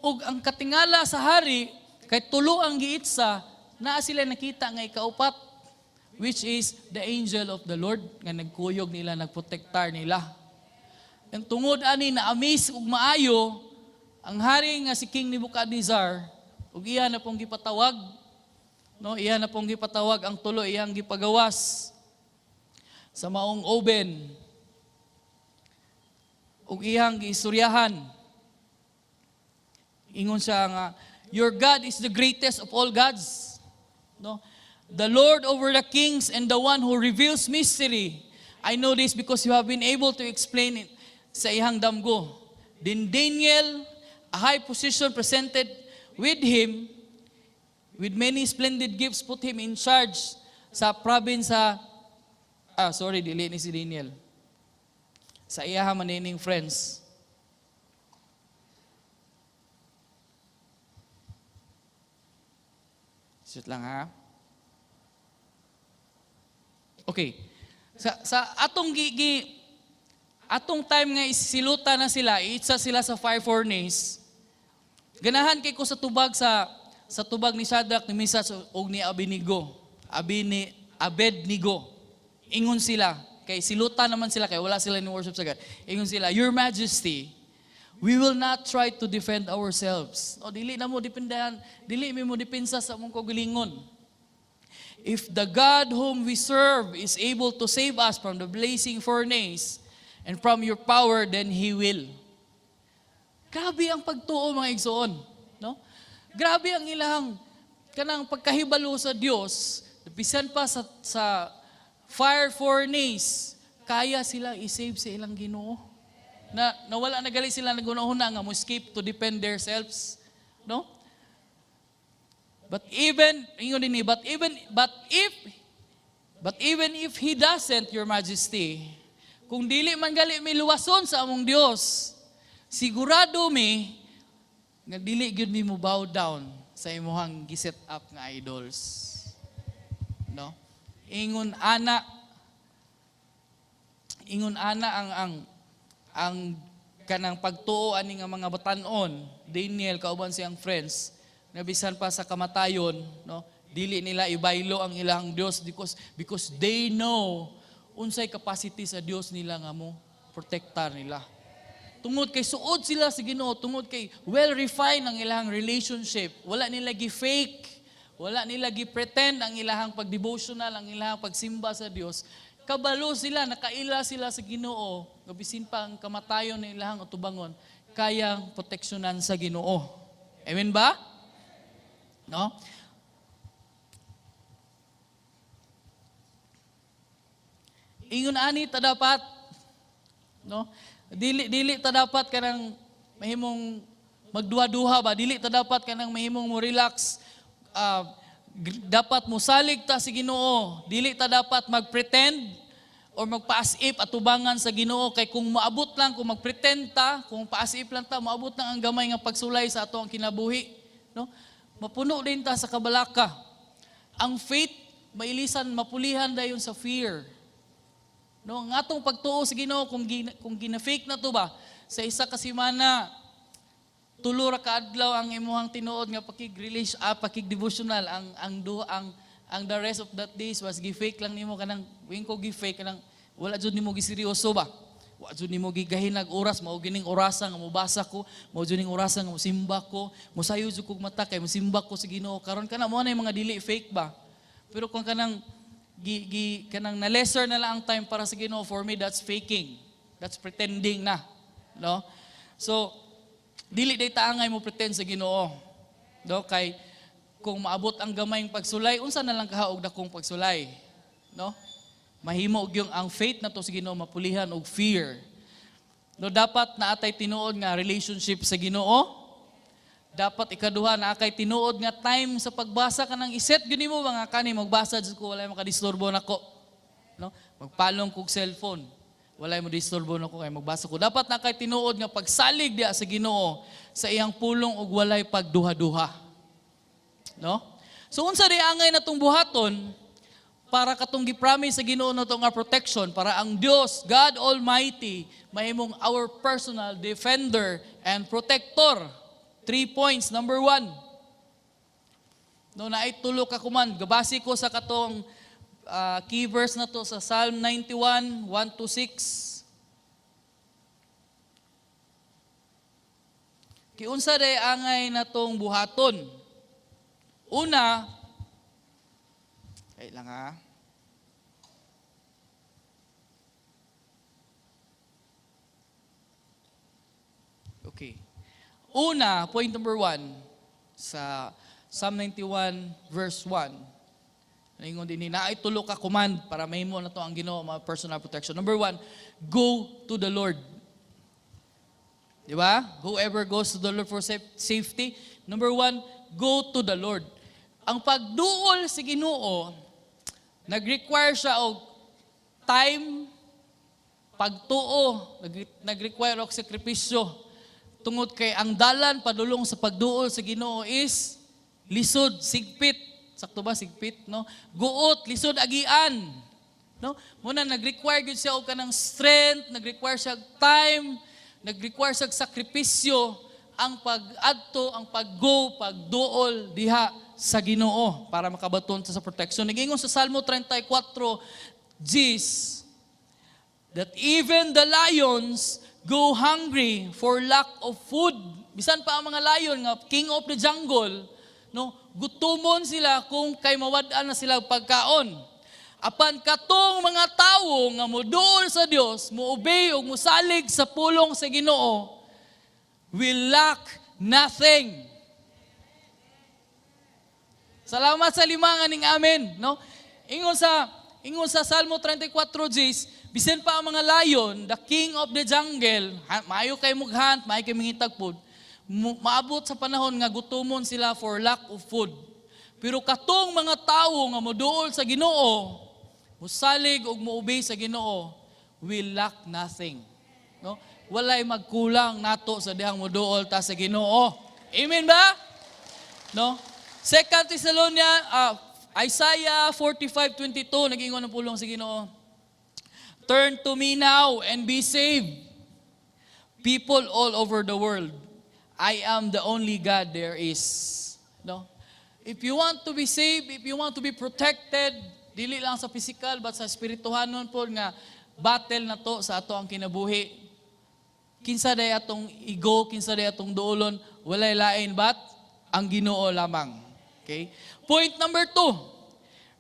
Ug ang katingala sa hari, kay tulo ang giitsa, naa sila nakita nga ikaupat, which is the angel of the Lord, nga nagkuyog nila, nagprotektar nila. Ang tungod ani na amaze ug maayo ang hari nga si King Nebuchadnezzar ug iya na pong gipatawag, no, iya na pong gipatawag ang tulo, iyang gipagawas sa maong oven ug iyang giistoryahan. Ingon siya nga, "Your God is the greatest of all gods," no, "the Lord over the kings and the one who reveals mystery. I know this because you have been able to explain it" sa iyang damgo. Then Daniel, a high position presented with him, with many splendid gifts, put him in charge sa province sa, ah, sorry, dili ni si Daniel. Sa iyaha manining friends. Shoot lang ha. Okay. Sa atong gi, gi atong time nga isiluta na sila, iitsa sila sa fire furnace. Ganahan kay ko sa tubag ni Shadrach, ni Meshach ug ni Abednego. Abednego. Ingon sila, kay siluta naman sila kay wala sila ni worship sa God. Ingon sila, "Your Majesty, we will not try to defend ourselves." O dili na mo dependahan, dili mi mo depensa sa among kaugalingon. "If the God whom we serve is able to save us from the blazing furnace and from your power, then He will." Grabe ang pagtuo, mga igsoon, no? Grabe ang ilang kanang pagkahibalo sa Dios, bisan pa sa fire furnace, kaya sila i-save sa ilang Ginoo. Na nawala na gali sila nagunahuna nga mo escape to defend themselves, no? But even, ingon din ni, but even if He doesn't, Your Majesty, kung dili man gali mi luwason sa among Dios, sigurado mi nga dili gyud mi mo bow down sa imuhang gi-set up nga idols. No? Ingon ana ang kanang pagtuo ani nga mga batan-on, Daniel kauban siyang friends, na bisan pa sa kamatayon, no, dili nila ibaylo ang ilang Dios because they know unsay capacity sa Dios nila nga mo protektar nila. Tungod kay suod sila sa Ginoo, tungod kay well refined ang ilang relationship, wala nila gi-fake, wala nila gi-pretend ang ilahang pag-devotional, ang ilahang pagsimba sa Dios. Kabalo sila, nakaila sila sa Ginoo, nga bisin pa ang kamatayon ng ilahang utubangon, kayang proteksyonan sa Ginoo. Amen ba? No? Ingon ani ta dapat, no? Dili ta dapat kanang mahimong magduha-duha ba, dili ta dapat kanang mahimong mo relax. Dapat mosalig ta sa Ginoo. Dili ta dapat magpretend or magpa-as if atubangan sa Ginoo kay kung maabot lang, kung magpretend ta, kung pa-as if lang ta, maabot lang ang gamay nga pagsulay sa ato ang kinabuhi, no? Mapuno din ta sa kabalaka. Ang faith mailisan, mapulihan dayon sa fear. No, ang atong pagtuo sa Ginoo, kung gina-fake na to ba, sa isa ka semana tulo ra ka adlaw ang imuhang tinuod nga pakig-release, pakig-devotional, ang do ang the rest of that days was gi-fake lang nimo, kanang wing ko gi-fake, kanang wala jud nimo giseryoso ba. Wa jud nimo gigahinag oras, mao gining orasa nga mobasa ko, mao jud ning orasa nga mosimba ko, mosayo jud kog mata kay mosimba ko sa Ginoo karon, kana mo na yung mga dili fake ba. Pero kung kanang gi, gi kanang na lesser na lang ang time para sa Ginoo, for me that's faking. That's pretending na, no? So dili day taangay mo pretend sa Ginoo. No, kay kung maabot ang gamayng pagsulay, unsa na lang kahaog dakong pagsulay, no? Mahimo og yung ang faith na to sa Ginoo mapulihan og fear. No, dapat naatay tinuod nga relationship sa Ginoo. Dapat ikaduha, naa kay tinuod nga time sa pagbasa, kanang iset gyud nimo mga kani magbasa jud ko, walay makadisturbo nako. No? Magpalong kog cellphone. Walay mo disturbo nako kay magbasa ko. Dapat naa kay tinuod nga pagsalig diya sa Ginoo sa iyang pulong ug walay pagduha-duha. No? So unsa di angay natong buhaton para katong gi-promise sa Ginoo nato nga protection, para ang Dios, God Almighty, mahimong our personal defender and protector? 3 points. Number 1. No, naay tulo ka command. Gabasi ko sa katong key verse na to sa Psalm 91, 1 to 6. Kiunsa day angay natong buhaton? Una, kay lang ha. Okay. Una, point number 1 sa Psalm 91 verse 1. Ningon din naay tulo ka command para mahimo na to ang Ginoo mga personal protection. Number 1, go to the Lord. Di ba? Whoever goes to the Lord for safety. Number 1, go to the Lord. Ang pagduol sa Ginoo, nag-require siya og time, pagtuo, nag-require og sakripisyo. Tungod kay ang dalan padulong sa pagduol sa Ginoo is lisod, sigpit. Sakto ba sigpit, no? Guot, lisod agian. No? Muna nag-require gyud siya og kanang strength, nag-require siya og time, nag-require siya og sakripisyo ang pag-adto, ang pag-go, pagduol diha sa Ginoo para makabaton sa protection. Nagingon sa Salmo 34, Gs, that even the lions go hungry for lack of food. Bisan pa ang mga lion nga king of the jungle, no, gutumon sila kung kay mawad-an na sila pagkaon. Apan katong mga tawo nga moduol sa Dios, moobey ug mosalig sa pulong sa Ginoo, will lack nothing. Salamat sa lima nga ning amen, no? Ingon sa Salmo 34 Gs, bisan pa ang mga lion, the king of the jungle, maayo kay mughunt, maayo kay mangitag food, maabot sa panahon nga gutumon sila for lack of food. Pero katong mga tawo nga moduol sa Ginoo, mosalig ug moobey sa Ginoo, will lack nothing. No? Walay magkulang nato sa dihang moduol ta sa Ginoo. Amen ba? No? Second Thessalonians, Isaiah 45:22, nag-ingon ang pulong sa Ginoo. "Turn to me now and be saved, people all over the world. I am the only God there is." No? If you want to be saved, if you want to be protected, dili lang sa physical but sa espirituhanon po nga battle na to sa ato ang kinabuhi. Kinsa day atong i-go, kinsa day atong duolon, walay lain but ang Ginoo lamang. Okay? Point number 2,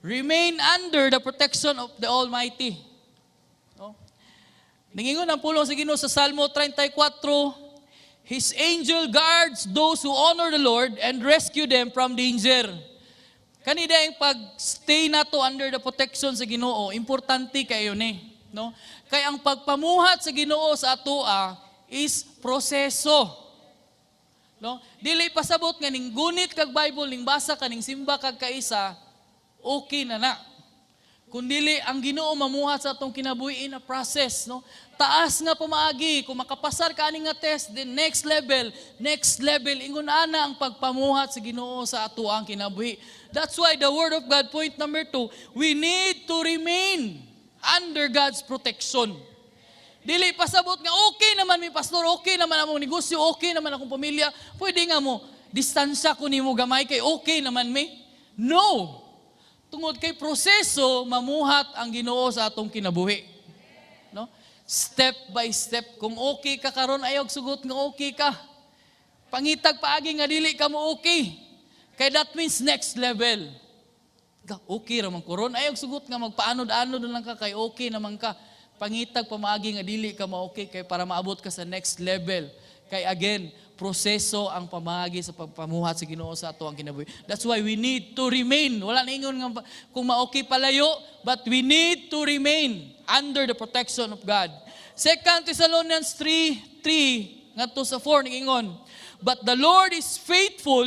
remain under the protection of the Almighty. No? Ningingon ang pulong sa Ginoo sa Salmo 34, "His angel guards those who honor the Lord and rescue them from danger." Kani yung pag-stay nato under the protection sa Ginoo, importante kayo ni, no? Kay ang pagpamuhat sa Ginoo sa atoa is proseso. No? Dili pasabot nga ning gunit kag Bible, ning basa ka, ning simba kag kaisa, okay na na. Kung dili ang Ginoo mamuhat sa atong kinabuhi in a process, no? Taas nga pamaagi, kung makapasar ka ani nga test, then next level, next level, ingon ana ang pagpamuhat sa Ginoo sa ato ang kinabuhi. That's why the word of God, point number 2, we need to remain under God's protection. Dili pasabot nga okay naman mi, pastor, okay naman among negosyo, okay naman akong pamilya. Pwede nga mo distansya ko nimo gamay kay okay naman mi. No. Tungod kay proseso mamuhat ang Ginoo sa atong kinabuhi. No? Step by step. Kung okay ka karon, ayaw sugot nga okay ka. Pangitag paagi nga dili ka mo okay. Kay that means next level. Okay ra man karon, ayaw sugot nga magpaanod-anod lang ka kay okay naman ka. Pangitag pamaagi nga dili ka ma-okay kay para maabot ka sa next level. Kay again, proseso ang pamaagi sa pagpamuhat sa Ginoo sa ato ang kinabuhi. That's why we need to remain. Wala na ingon nga kung ma-okay palayo, but we need to remain under the protection of God. Second Thessalonians 3:3 ngadto sa 4 ningingon, "But the Lord is faithful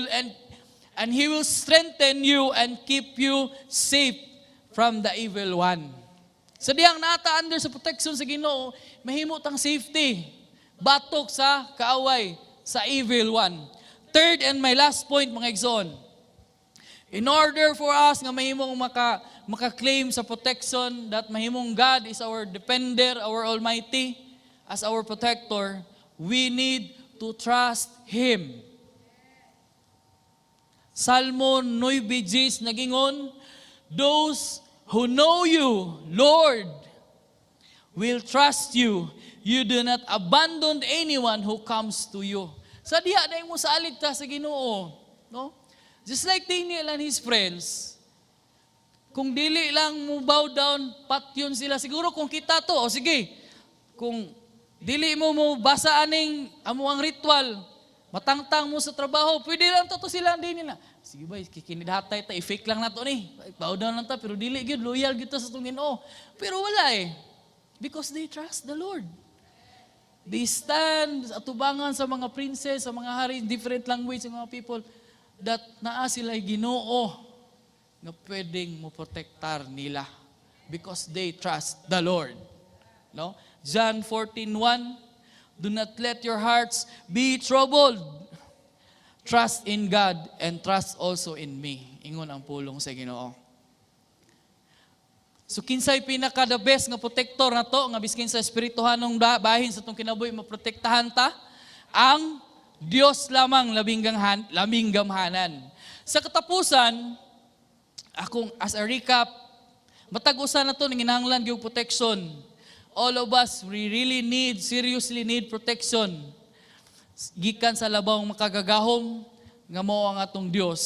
and He will strengthen you and keep you safe from the evil one." Sa dihang nata under sa protection sa Ginoo, mahimo tang safety batok sa kaaway, sa evil one. Third and my last point, mga igsoon. In order for us nga mahimong maka-claim sa protection that mahimong God is our defender, our Almighty, as our protector, we need to trust Him. Salmo 9 Gs nagingon, "Those who know you, Lord, will trust you. You do not abandon anyone who comes to you." Sa diha na mo salig ta sa Ginoo, no? Just like Daniel and his friends, kung dili lang mo bow down, patyon sila. Siguro kung kita to, o sige, kung dili mo mo basa aning amo ang ritual, matangtang mo sa trabaho, pwede lang to sila ang nila. Sige ba, kikinidhatay ta, i-fake lang nato ni. Bow down lang ta, pero dili gyud, loyal gyud ta sa atong Ginoo. Pero wala eh. Because they trust the Lord. They stand sa atubangan sa mga princess, sa mga hari, different language, sa mga people, that naa sila Ginoo nga pwedeng mo protektar nila because they trust the Lord. No? John 14:1. Do not let your hearts be troubled. Trust in God and trust also in me. Ingon ang pulong sa Ginoo. So kinsay pinaka the best nga protector nato nga biskin sa espirituhanong bahin sa atong kinabuhi maprotektahan ta? Ang Dios lamang, labing gamhanan. Sa katapusan, akong as a recap, matag usa nato nanginahanglan gyud protection. All of us, we really need, seriously need protection gikan sa labawng makagagahom nga mao ang atong Dios.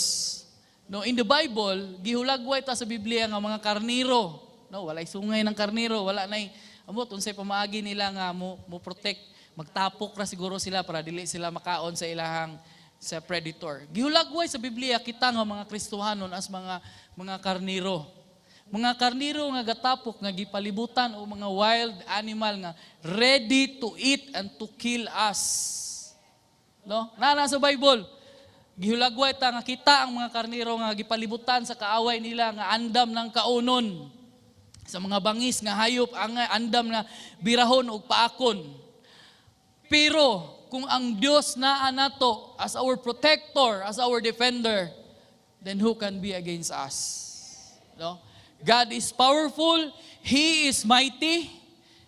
No, in the Bible, gihulagway ta sa Biblia nga mga karniro. No, walay sungay ng karniro, wala nay amot unsay pamaagi nila nga mo protect, magtapok ra siguro sila para dili sila makaon sa ilahang sa predator. Gihulagway sa Biblia kita nga mga Kristohanon as mga karniro. Mga karniro nga gatapok nga gipalibutan o mga wild animal nga ready to eat and to kill us. No? Naa sa Bible. Gihulagway ta nga kita ang mga karniro nga gipalibutan sa kaaway nila nga andam ng kaunon. Sa mga bangis nga hayop ang andam nga birahon ug paakon. Pero kung ang Dios naa nato as our protector, as our defender, then who can be against us? No? God is powerful, He is mighty,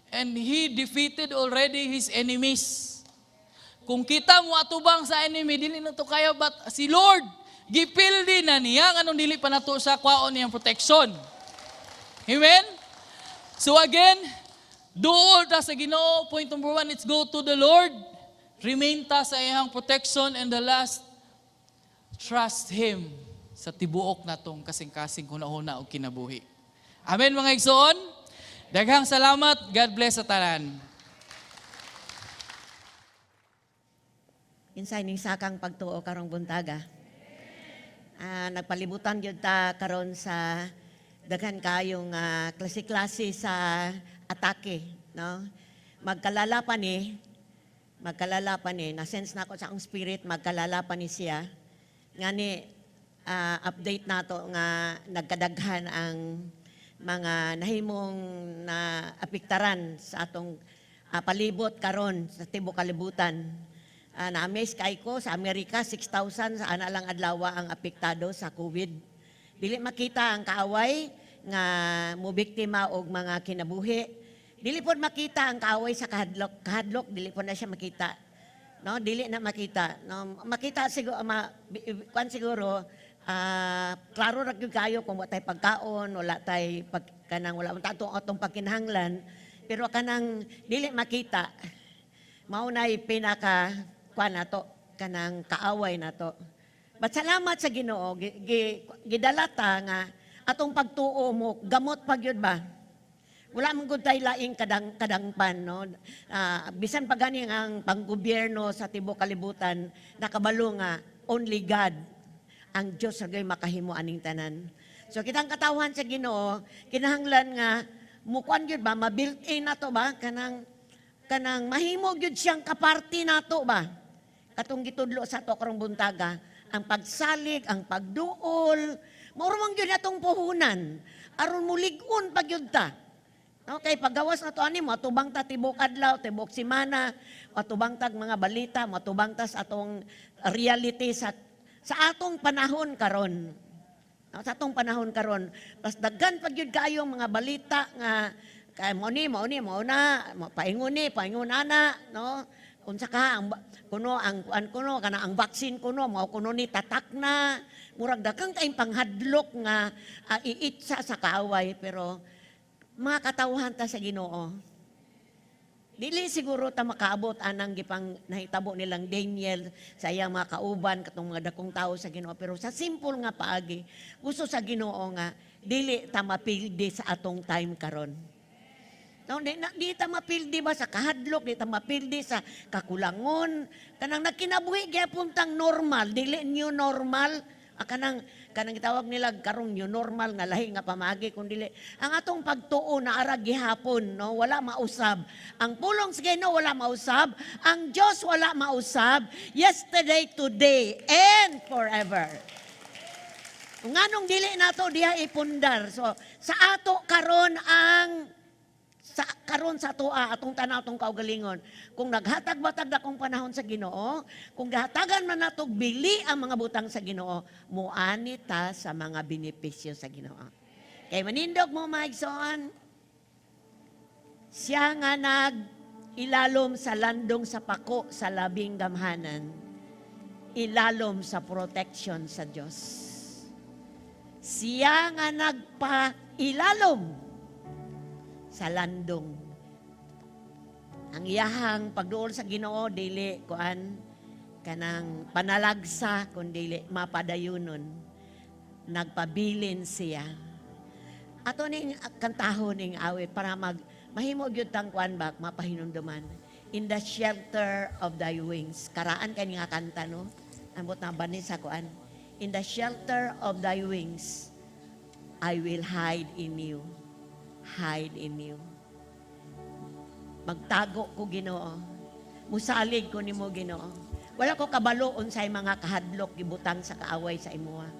and He defeated already His enemies. Kung kita mo atubang sa enemy, dili na to kaya, but si Lord, gipildi na niya, anong dili pa nato siya kwaon niyang protection? Amen? So again, duol ta sa Ginoo. Point number one, let's go to the Lord. Remain ta sa iyang protection. And the last, trust Him sa tibuok natong kasing-kasing hunahuna o kinabuhi. Amen, mga igsoon. Daghang salamat. God bless sa tanan. Kinsay ning sakang pagtuo karong buntaga? Nagpalibutan gyud ta karon sa daghan kayong klase-klase sa atake, no? Magkalala pa ni, na sense na ako sa akong spirit, magkalala pa ni siya. Ngani update nato nga nagkadaghan ang mga nahimong na apektaran sa atong palibot karon sa tibuok kalibutan. Na-amaze kay ko sa Amerika, 6,000 sa ana lang adlaw ang apektado sa COVID. Dili makita ang kaaway nga mobiktima og mga kinabuhi. Dili pod makita ang kaaway sa kahadlok, kahadlok dili pod na siya makita. No, dili na makita. No, makita siguro kuan siguro klaro ra gyud kayo kung wa tay pagkaon, wala tay pag kanang wala man atong atong pagkinahanglan, pero kanang dili makita mao nay pinaka kuan nato, kanang kaaway nato. But salamat sa Ginoo, gidala ta nga atong pagtuo mo gamot pa gyud ba. Wala man gud tay laing kadangpan, no. Bisan pa gani ang panggobyerno sa tibuok kalibutan nakabalo nga only God, ang Dios ra gyud makahimo aning tanan. So kitang katawhan sa Ginoo, kinahanglan nga mukuan gyud ba, ma-built in nato ba, kanang mahimo gyud siyang kaparte nato ba. Katong gitudlo sa ato karong buntaga, ang pagsalig, ang pagduol, mao man gyud atong puhunan aron mulig-on pa gyud ta. Okay, paggawas na to ani mo, atubang ta tibok adlaw, tibok semana, atubang tag mga balita, matubang ta sa atong reality sa atong panahon karon. No, sa atong panahon karon, pas daghan pa gyud kaayo mga balita nga kay mo ni mo na, mo paingon ni, paingon ana, no? Unsa ka ang kuno ang kuan kuno kana ang vaccine kuno mao kuno ni tatak na, murag daghang kayong panghadlok nga iitsa sa kaaway, pero mga katawhan ta sa Ginoo. Dili siguro ta makaabot anang gipang nahitabo nilang Daniel sa iyang mga kauban, katong mga dakong tao sa Ginoo, pero sa simple nga paagi, gusto sa Ginoo nga dili ta mapildi sa atong time karon. No, di, na, di ta mapildi ba sa kahadlok, di ta mapildi sa kakulangon, kanang nagkinabuhi gyapon tang normal, dili new normal, kanang gitawag nila karong new normal nga lahi nga pamagi, kun dili ang atong pagtuo na ara gihapon, no, wala mausab. Ang pulong sa Ginoo wala mausab, ang Dios wala mausab, yesterday, today, and forever. Kung nganong dili nato diha ipundar. So sa ato karon, ang sa karon sa atoa, atong tanaw, atong kaugalingon. Kung naghatag ba tag dakong panahon sa Ginoo, kung gahatagan man natog bili ang mga butang sa Ginoo, muani ta sa mga benepisyo sa Ginoo. Kay manindog mo, mga igsoon, siya nga nag ilalom sa landong sa pako sa labing gamhanan, ilalom sa protection sa Dios. Siya nga nagpa-ilalom sa landong. Ang iyahang pagduol sa Ginoo dili kuan kanang panalagsa, kun dili mapadayunon. Nagpabilin siya. Ato ning kantahon ning awit para mag mahimo gyud tang kuan ba, mapahinumduman. "In the shelter of thy wings." Karaan kay nga kanta, no. Ambot na bani sa kuan. "In the shelter of thy wings I will hide in you." Hide in you. Magtago ko, Ginoo. Musalig ko nimo, Ginoo. Wala ko kabalo unsay mga kahadlok gibutang sa kaaway sa imuha.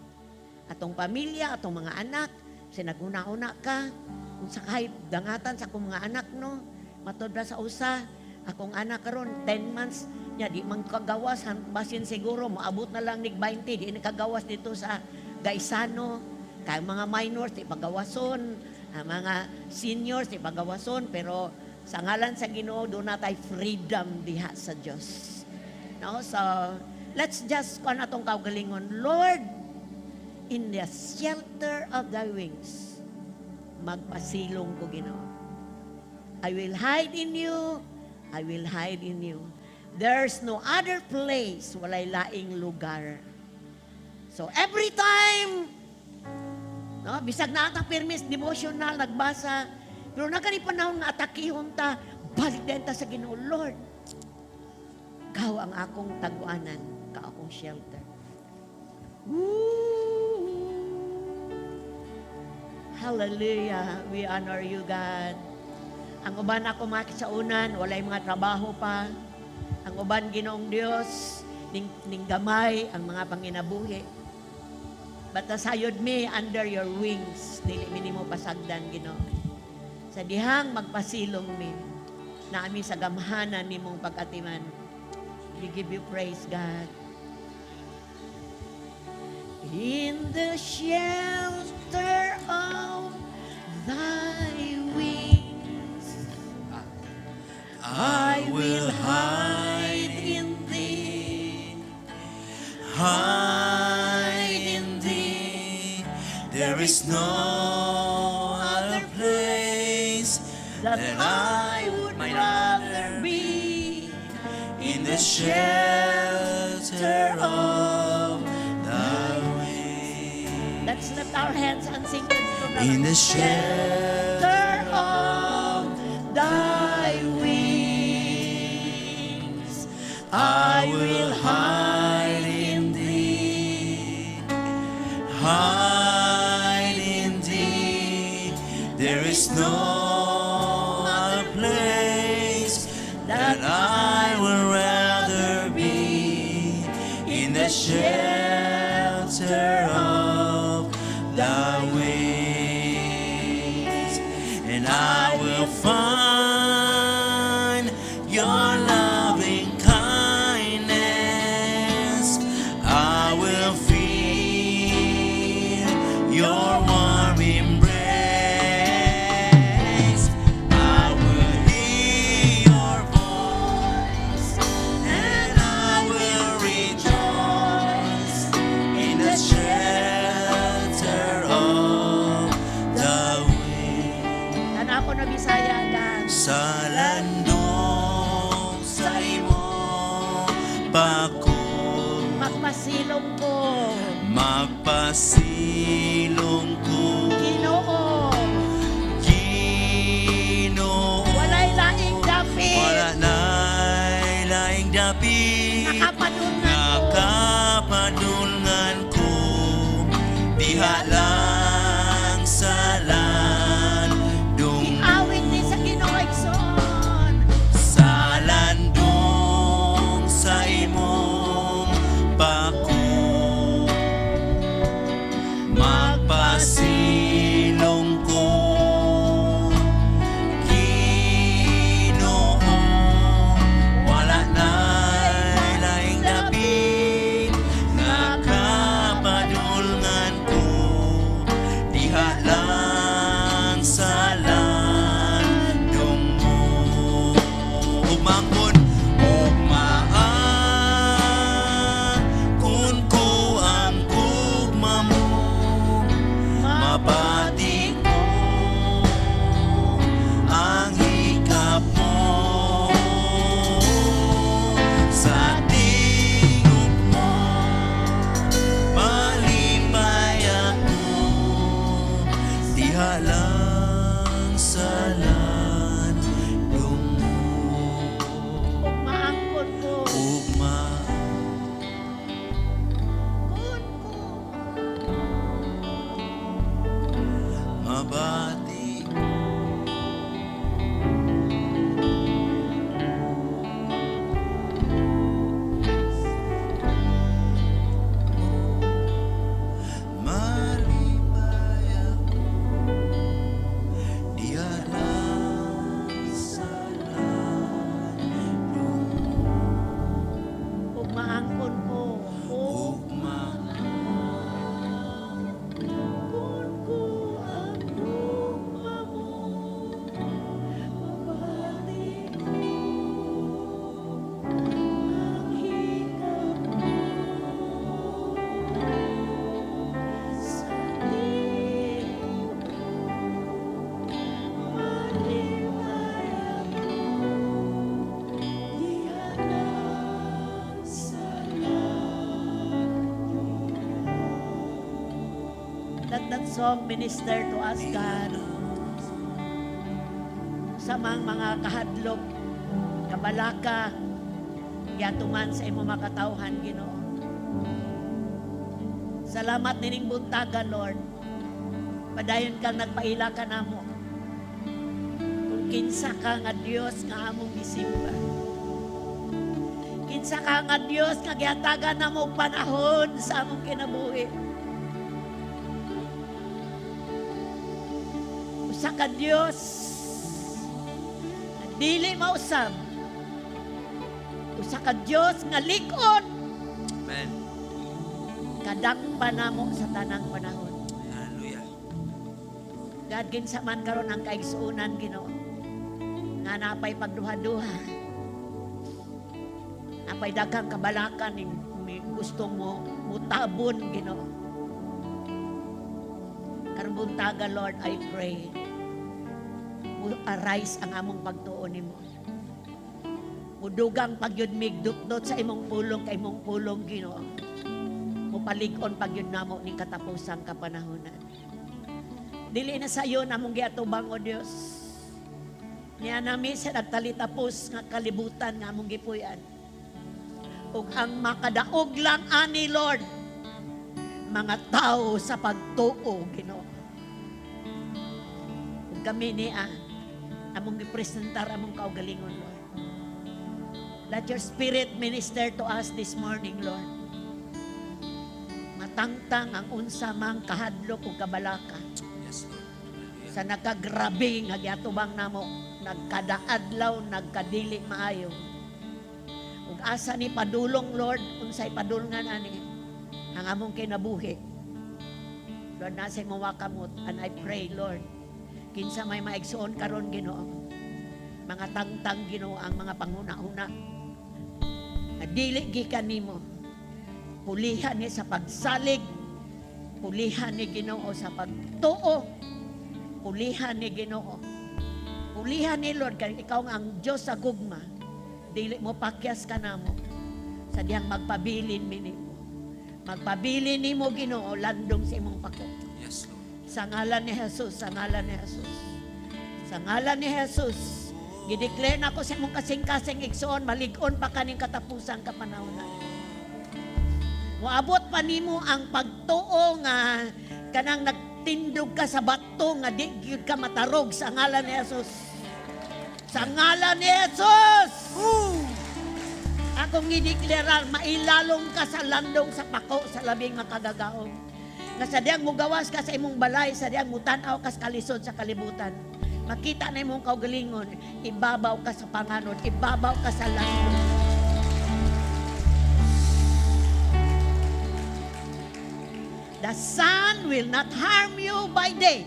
Atong pamilya, atong mga anak, sinaghuna-una ka, kung sa kahit dangatan sa akong mga anak, no, matod ra sa usa, akong anak karon 10 months, nya di man kagawas, basin siguro moabot na lang nig 20, di na kagawas dito sa Gaisano. Kay mga minors di pagawason, ang mga seniors di pagawason, pero sa ngalan sa Ginoo duna tay freedom diha sa Dios. No, so let's just kuan atong kaugalingon, "Lord, in the shelter of thy wings, magpasilong ko, Ginoo. I will hide in you. I will hide in you. There's no other place, walay laing lugar." So every time, no, bisag na atang permis devotional nagbasa, pero nagani panahon nga atakihon ta, balik din ta sa Ginoo. "Lord, ikaw ang akong taguanan, ka akong shelter." Woo! Hallelujah. We honor you, God. Ang uban ako mga kisaunan, walay mga trabaho pa. Ang uban, Ginoong Dios, ning gamay ang mga panginabuhi. But sayod me under your wings, dili mi nimo pasagdan, Ginoo. Sa dihang magpasilong mi, na ami sa gamhanan nimong pag-atiman. We give you praise, God. In the shelter of thy wings, I will hide in thee, hide in thee. There is no other place that that I would might rather be in the shelter of thy wings. Let's lift our hands and sing this to In the shelter shelter of thy wings. I will hide in thee, hide in thee. There is no other place that I would rather be in the shelter of thy wings, and I will find your loving kindness. I will feel your warm embrace. I will hear your voice, and I will rejoice in the shelter of the wings. Tanaw ko na bisan Bisaya gan. Sa landong sa imong bako. Magpasilong ko. Magpasilong ko. Ginoo. Ginoo. Walay laing dapit. Wala na'y laing dapit. Nakapadulngan ko. Nakapadulngan ko. Diha lang sa landong. Iawit ni sa Ginoo, igsoon. Sa landong sa imong bako. Magpasilong ko. Ginoo. Wala na'y laing dapit. Nakapadulngan ko. Diha lang sa landong mo. Ugmaon, ugmaon ko ang gugma mo. Mabati ko ang hikap mo sa tingog mo. Malipay ako diha lang sa landong mo. Ugmaangkon ko. Ugma Kun ko. Mabati. Malipay ako diha lang sa landong. Ugmaangkon ko. Ugma Kun ko ang gugma mo. Mabati ko ang hikap mo sa tingog mo. Malipay ako diha lang sa landong. Let that song minister to us, God. Sa mga kahadlok, kabalaka, yatuman sa imong makatawhan, Ginoo. Salamat nining buntaga, Lord. Padayon kang nagpaila ka namo. Kung kinsa ka nga Dios nga among gisimba. Kinsa ka nga Dios nga gihatagan namo og panahon sa among kinabuhi. Usa ka Dios nga dili mausab. Usa ka Dios nga lig-on. Amen. Kadakpan namo sa tanang panahon. Hallelujah. God, kinsa man karon ang kaigsuonan, Ginoo. Nga napay pagduha-duha. Napay daghang kabalakan ni gusto mo mutabon, Ginoo. Karong buntaga, Lord, I pray. Mo arise ang among pagtuo nimo. Mudugang pagyud mig dutdot sa imong pulong kay imong pulong, Ginoo. Mupalig-on pagyud namo ning katapusang kapanahonan. Dili na sayo namong giatubang, O Dios. Niya nami sa nagtalitapos nga kalibutan nga among gipuy-an. Ug ang makadaog lang ani, Lord, mga tao sa pagtuo, Ginoo. Ug kami niya among gipresentar among kaugalingon, Lord. Let your spirit minister to us this morning, Lord. Matangtang ang unsa mang kahadlok ug kabalaka Yes, Lord. Hallelujah. Sa nakagrabe nga giatubang namo, nagkadaadlaw, nagkadili maayo. Ug asa ni padulong, Lord, unsay padulngan ani ang among kinabuhi, Lord, nasa imong kamot, and I pray, Lord, kinsa may maigsuon karon, Ginoo, mga tangtang, Ginoo, ang mga panghuna-huna nga dili gikan nimo, pulihan ni sa pagsalig, pulihan ni, Ginoo, sa pagtuo, pulihan ni, Ginoo. Pulihan ni Lord, kay ikaw nga ang Diyos sa gugma. Dili mo pakyas ka namo sa dihang magpabilin mi nimo. Magpabilin nimo, Ginoo, landong sa imong pako. Yes, Lord. Sa ngalan ni Jesus, sa ngalan ni Jesus. Sa ngalan ni Jesus, gideclare nako sa imong kasing-kasing, igsoon, malig-on pa kaning katapusang kapanahonan. Moabot pa nimo ang pagtuo nga kanang nagtindog ka sa bato nga di gyud ka matarog sa ngalan ni Jesus. Sa ngalan ni Jesus! Akong gideklarar, mailalong ka sa landong sa pako sa Labing Makagagahom. Nga sa diyang mugawas ka sa imong balay, sa diyang mutan-aw ka sa kalisod sa kalibutan, makita na imong kaugalingon, ibabaw ka sa panganod, ibabaw ka sa landong. The sun will not harm you by day,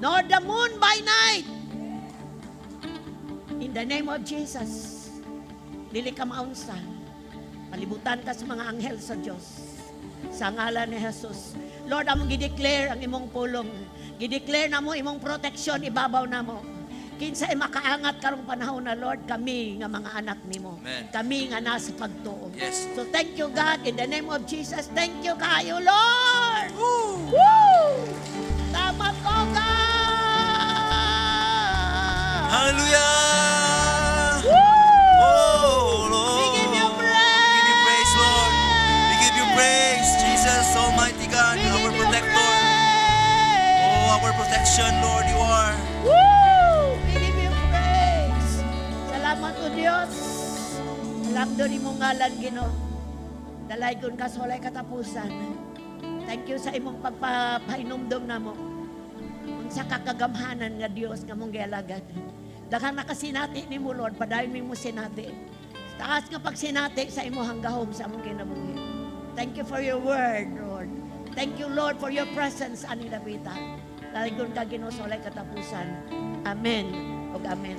nor the moon by night. In the name of Jesus, dili ka maunsa. Palibutan ka sa mga anghel sa Diyos. Sa ngalan ni Jesus. Lord, among gideclare ang imong pulong. Gideclare namo imong protection ibabaw namo. Kinsa ay makaangat karong panahon na, Lord, kami nga mga anak nimo. Amen. Kami nga nasa pagtuo. Yes. So thank you, God, in the name of Jesus. Thank you kaayo, Lord. Woo! Tama ko, God. Hallelujah! Woo! Oh, Lord. We give you We give you praise, Lord. We give you praise, Jesus, Almighty God, We our give you protector. Praise. Oh, our protection, Lord, you are. Woo! We give you praise. Salamat o Diyos. Alam doon imong ngalan, Ginoo. Dalaygon ka sa walay katapusan. Thank you sa imong pagpapahinumdom namo. Unsa ka kagamhanan nga Dios nga mong gialagad. Daghang nakasinati nimo, Lord, padayon mi mo sinati. Taas nga pagsinati sa imong gahom sa among kinabuhi. Thank you for your word, Lord. Thank you, Lord, for your presence ani dapita. Dalaygon ka, Ginoo, sa walay katapusan. Amen ug amen.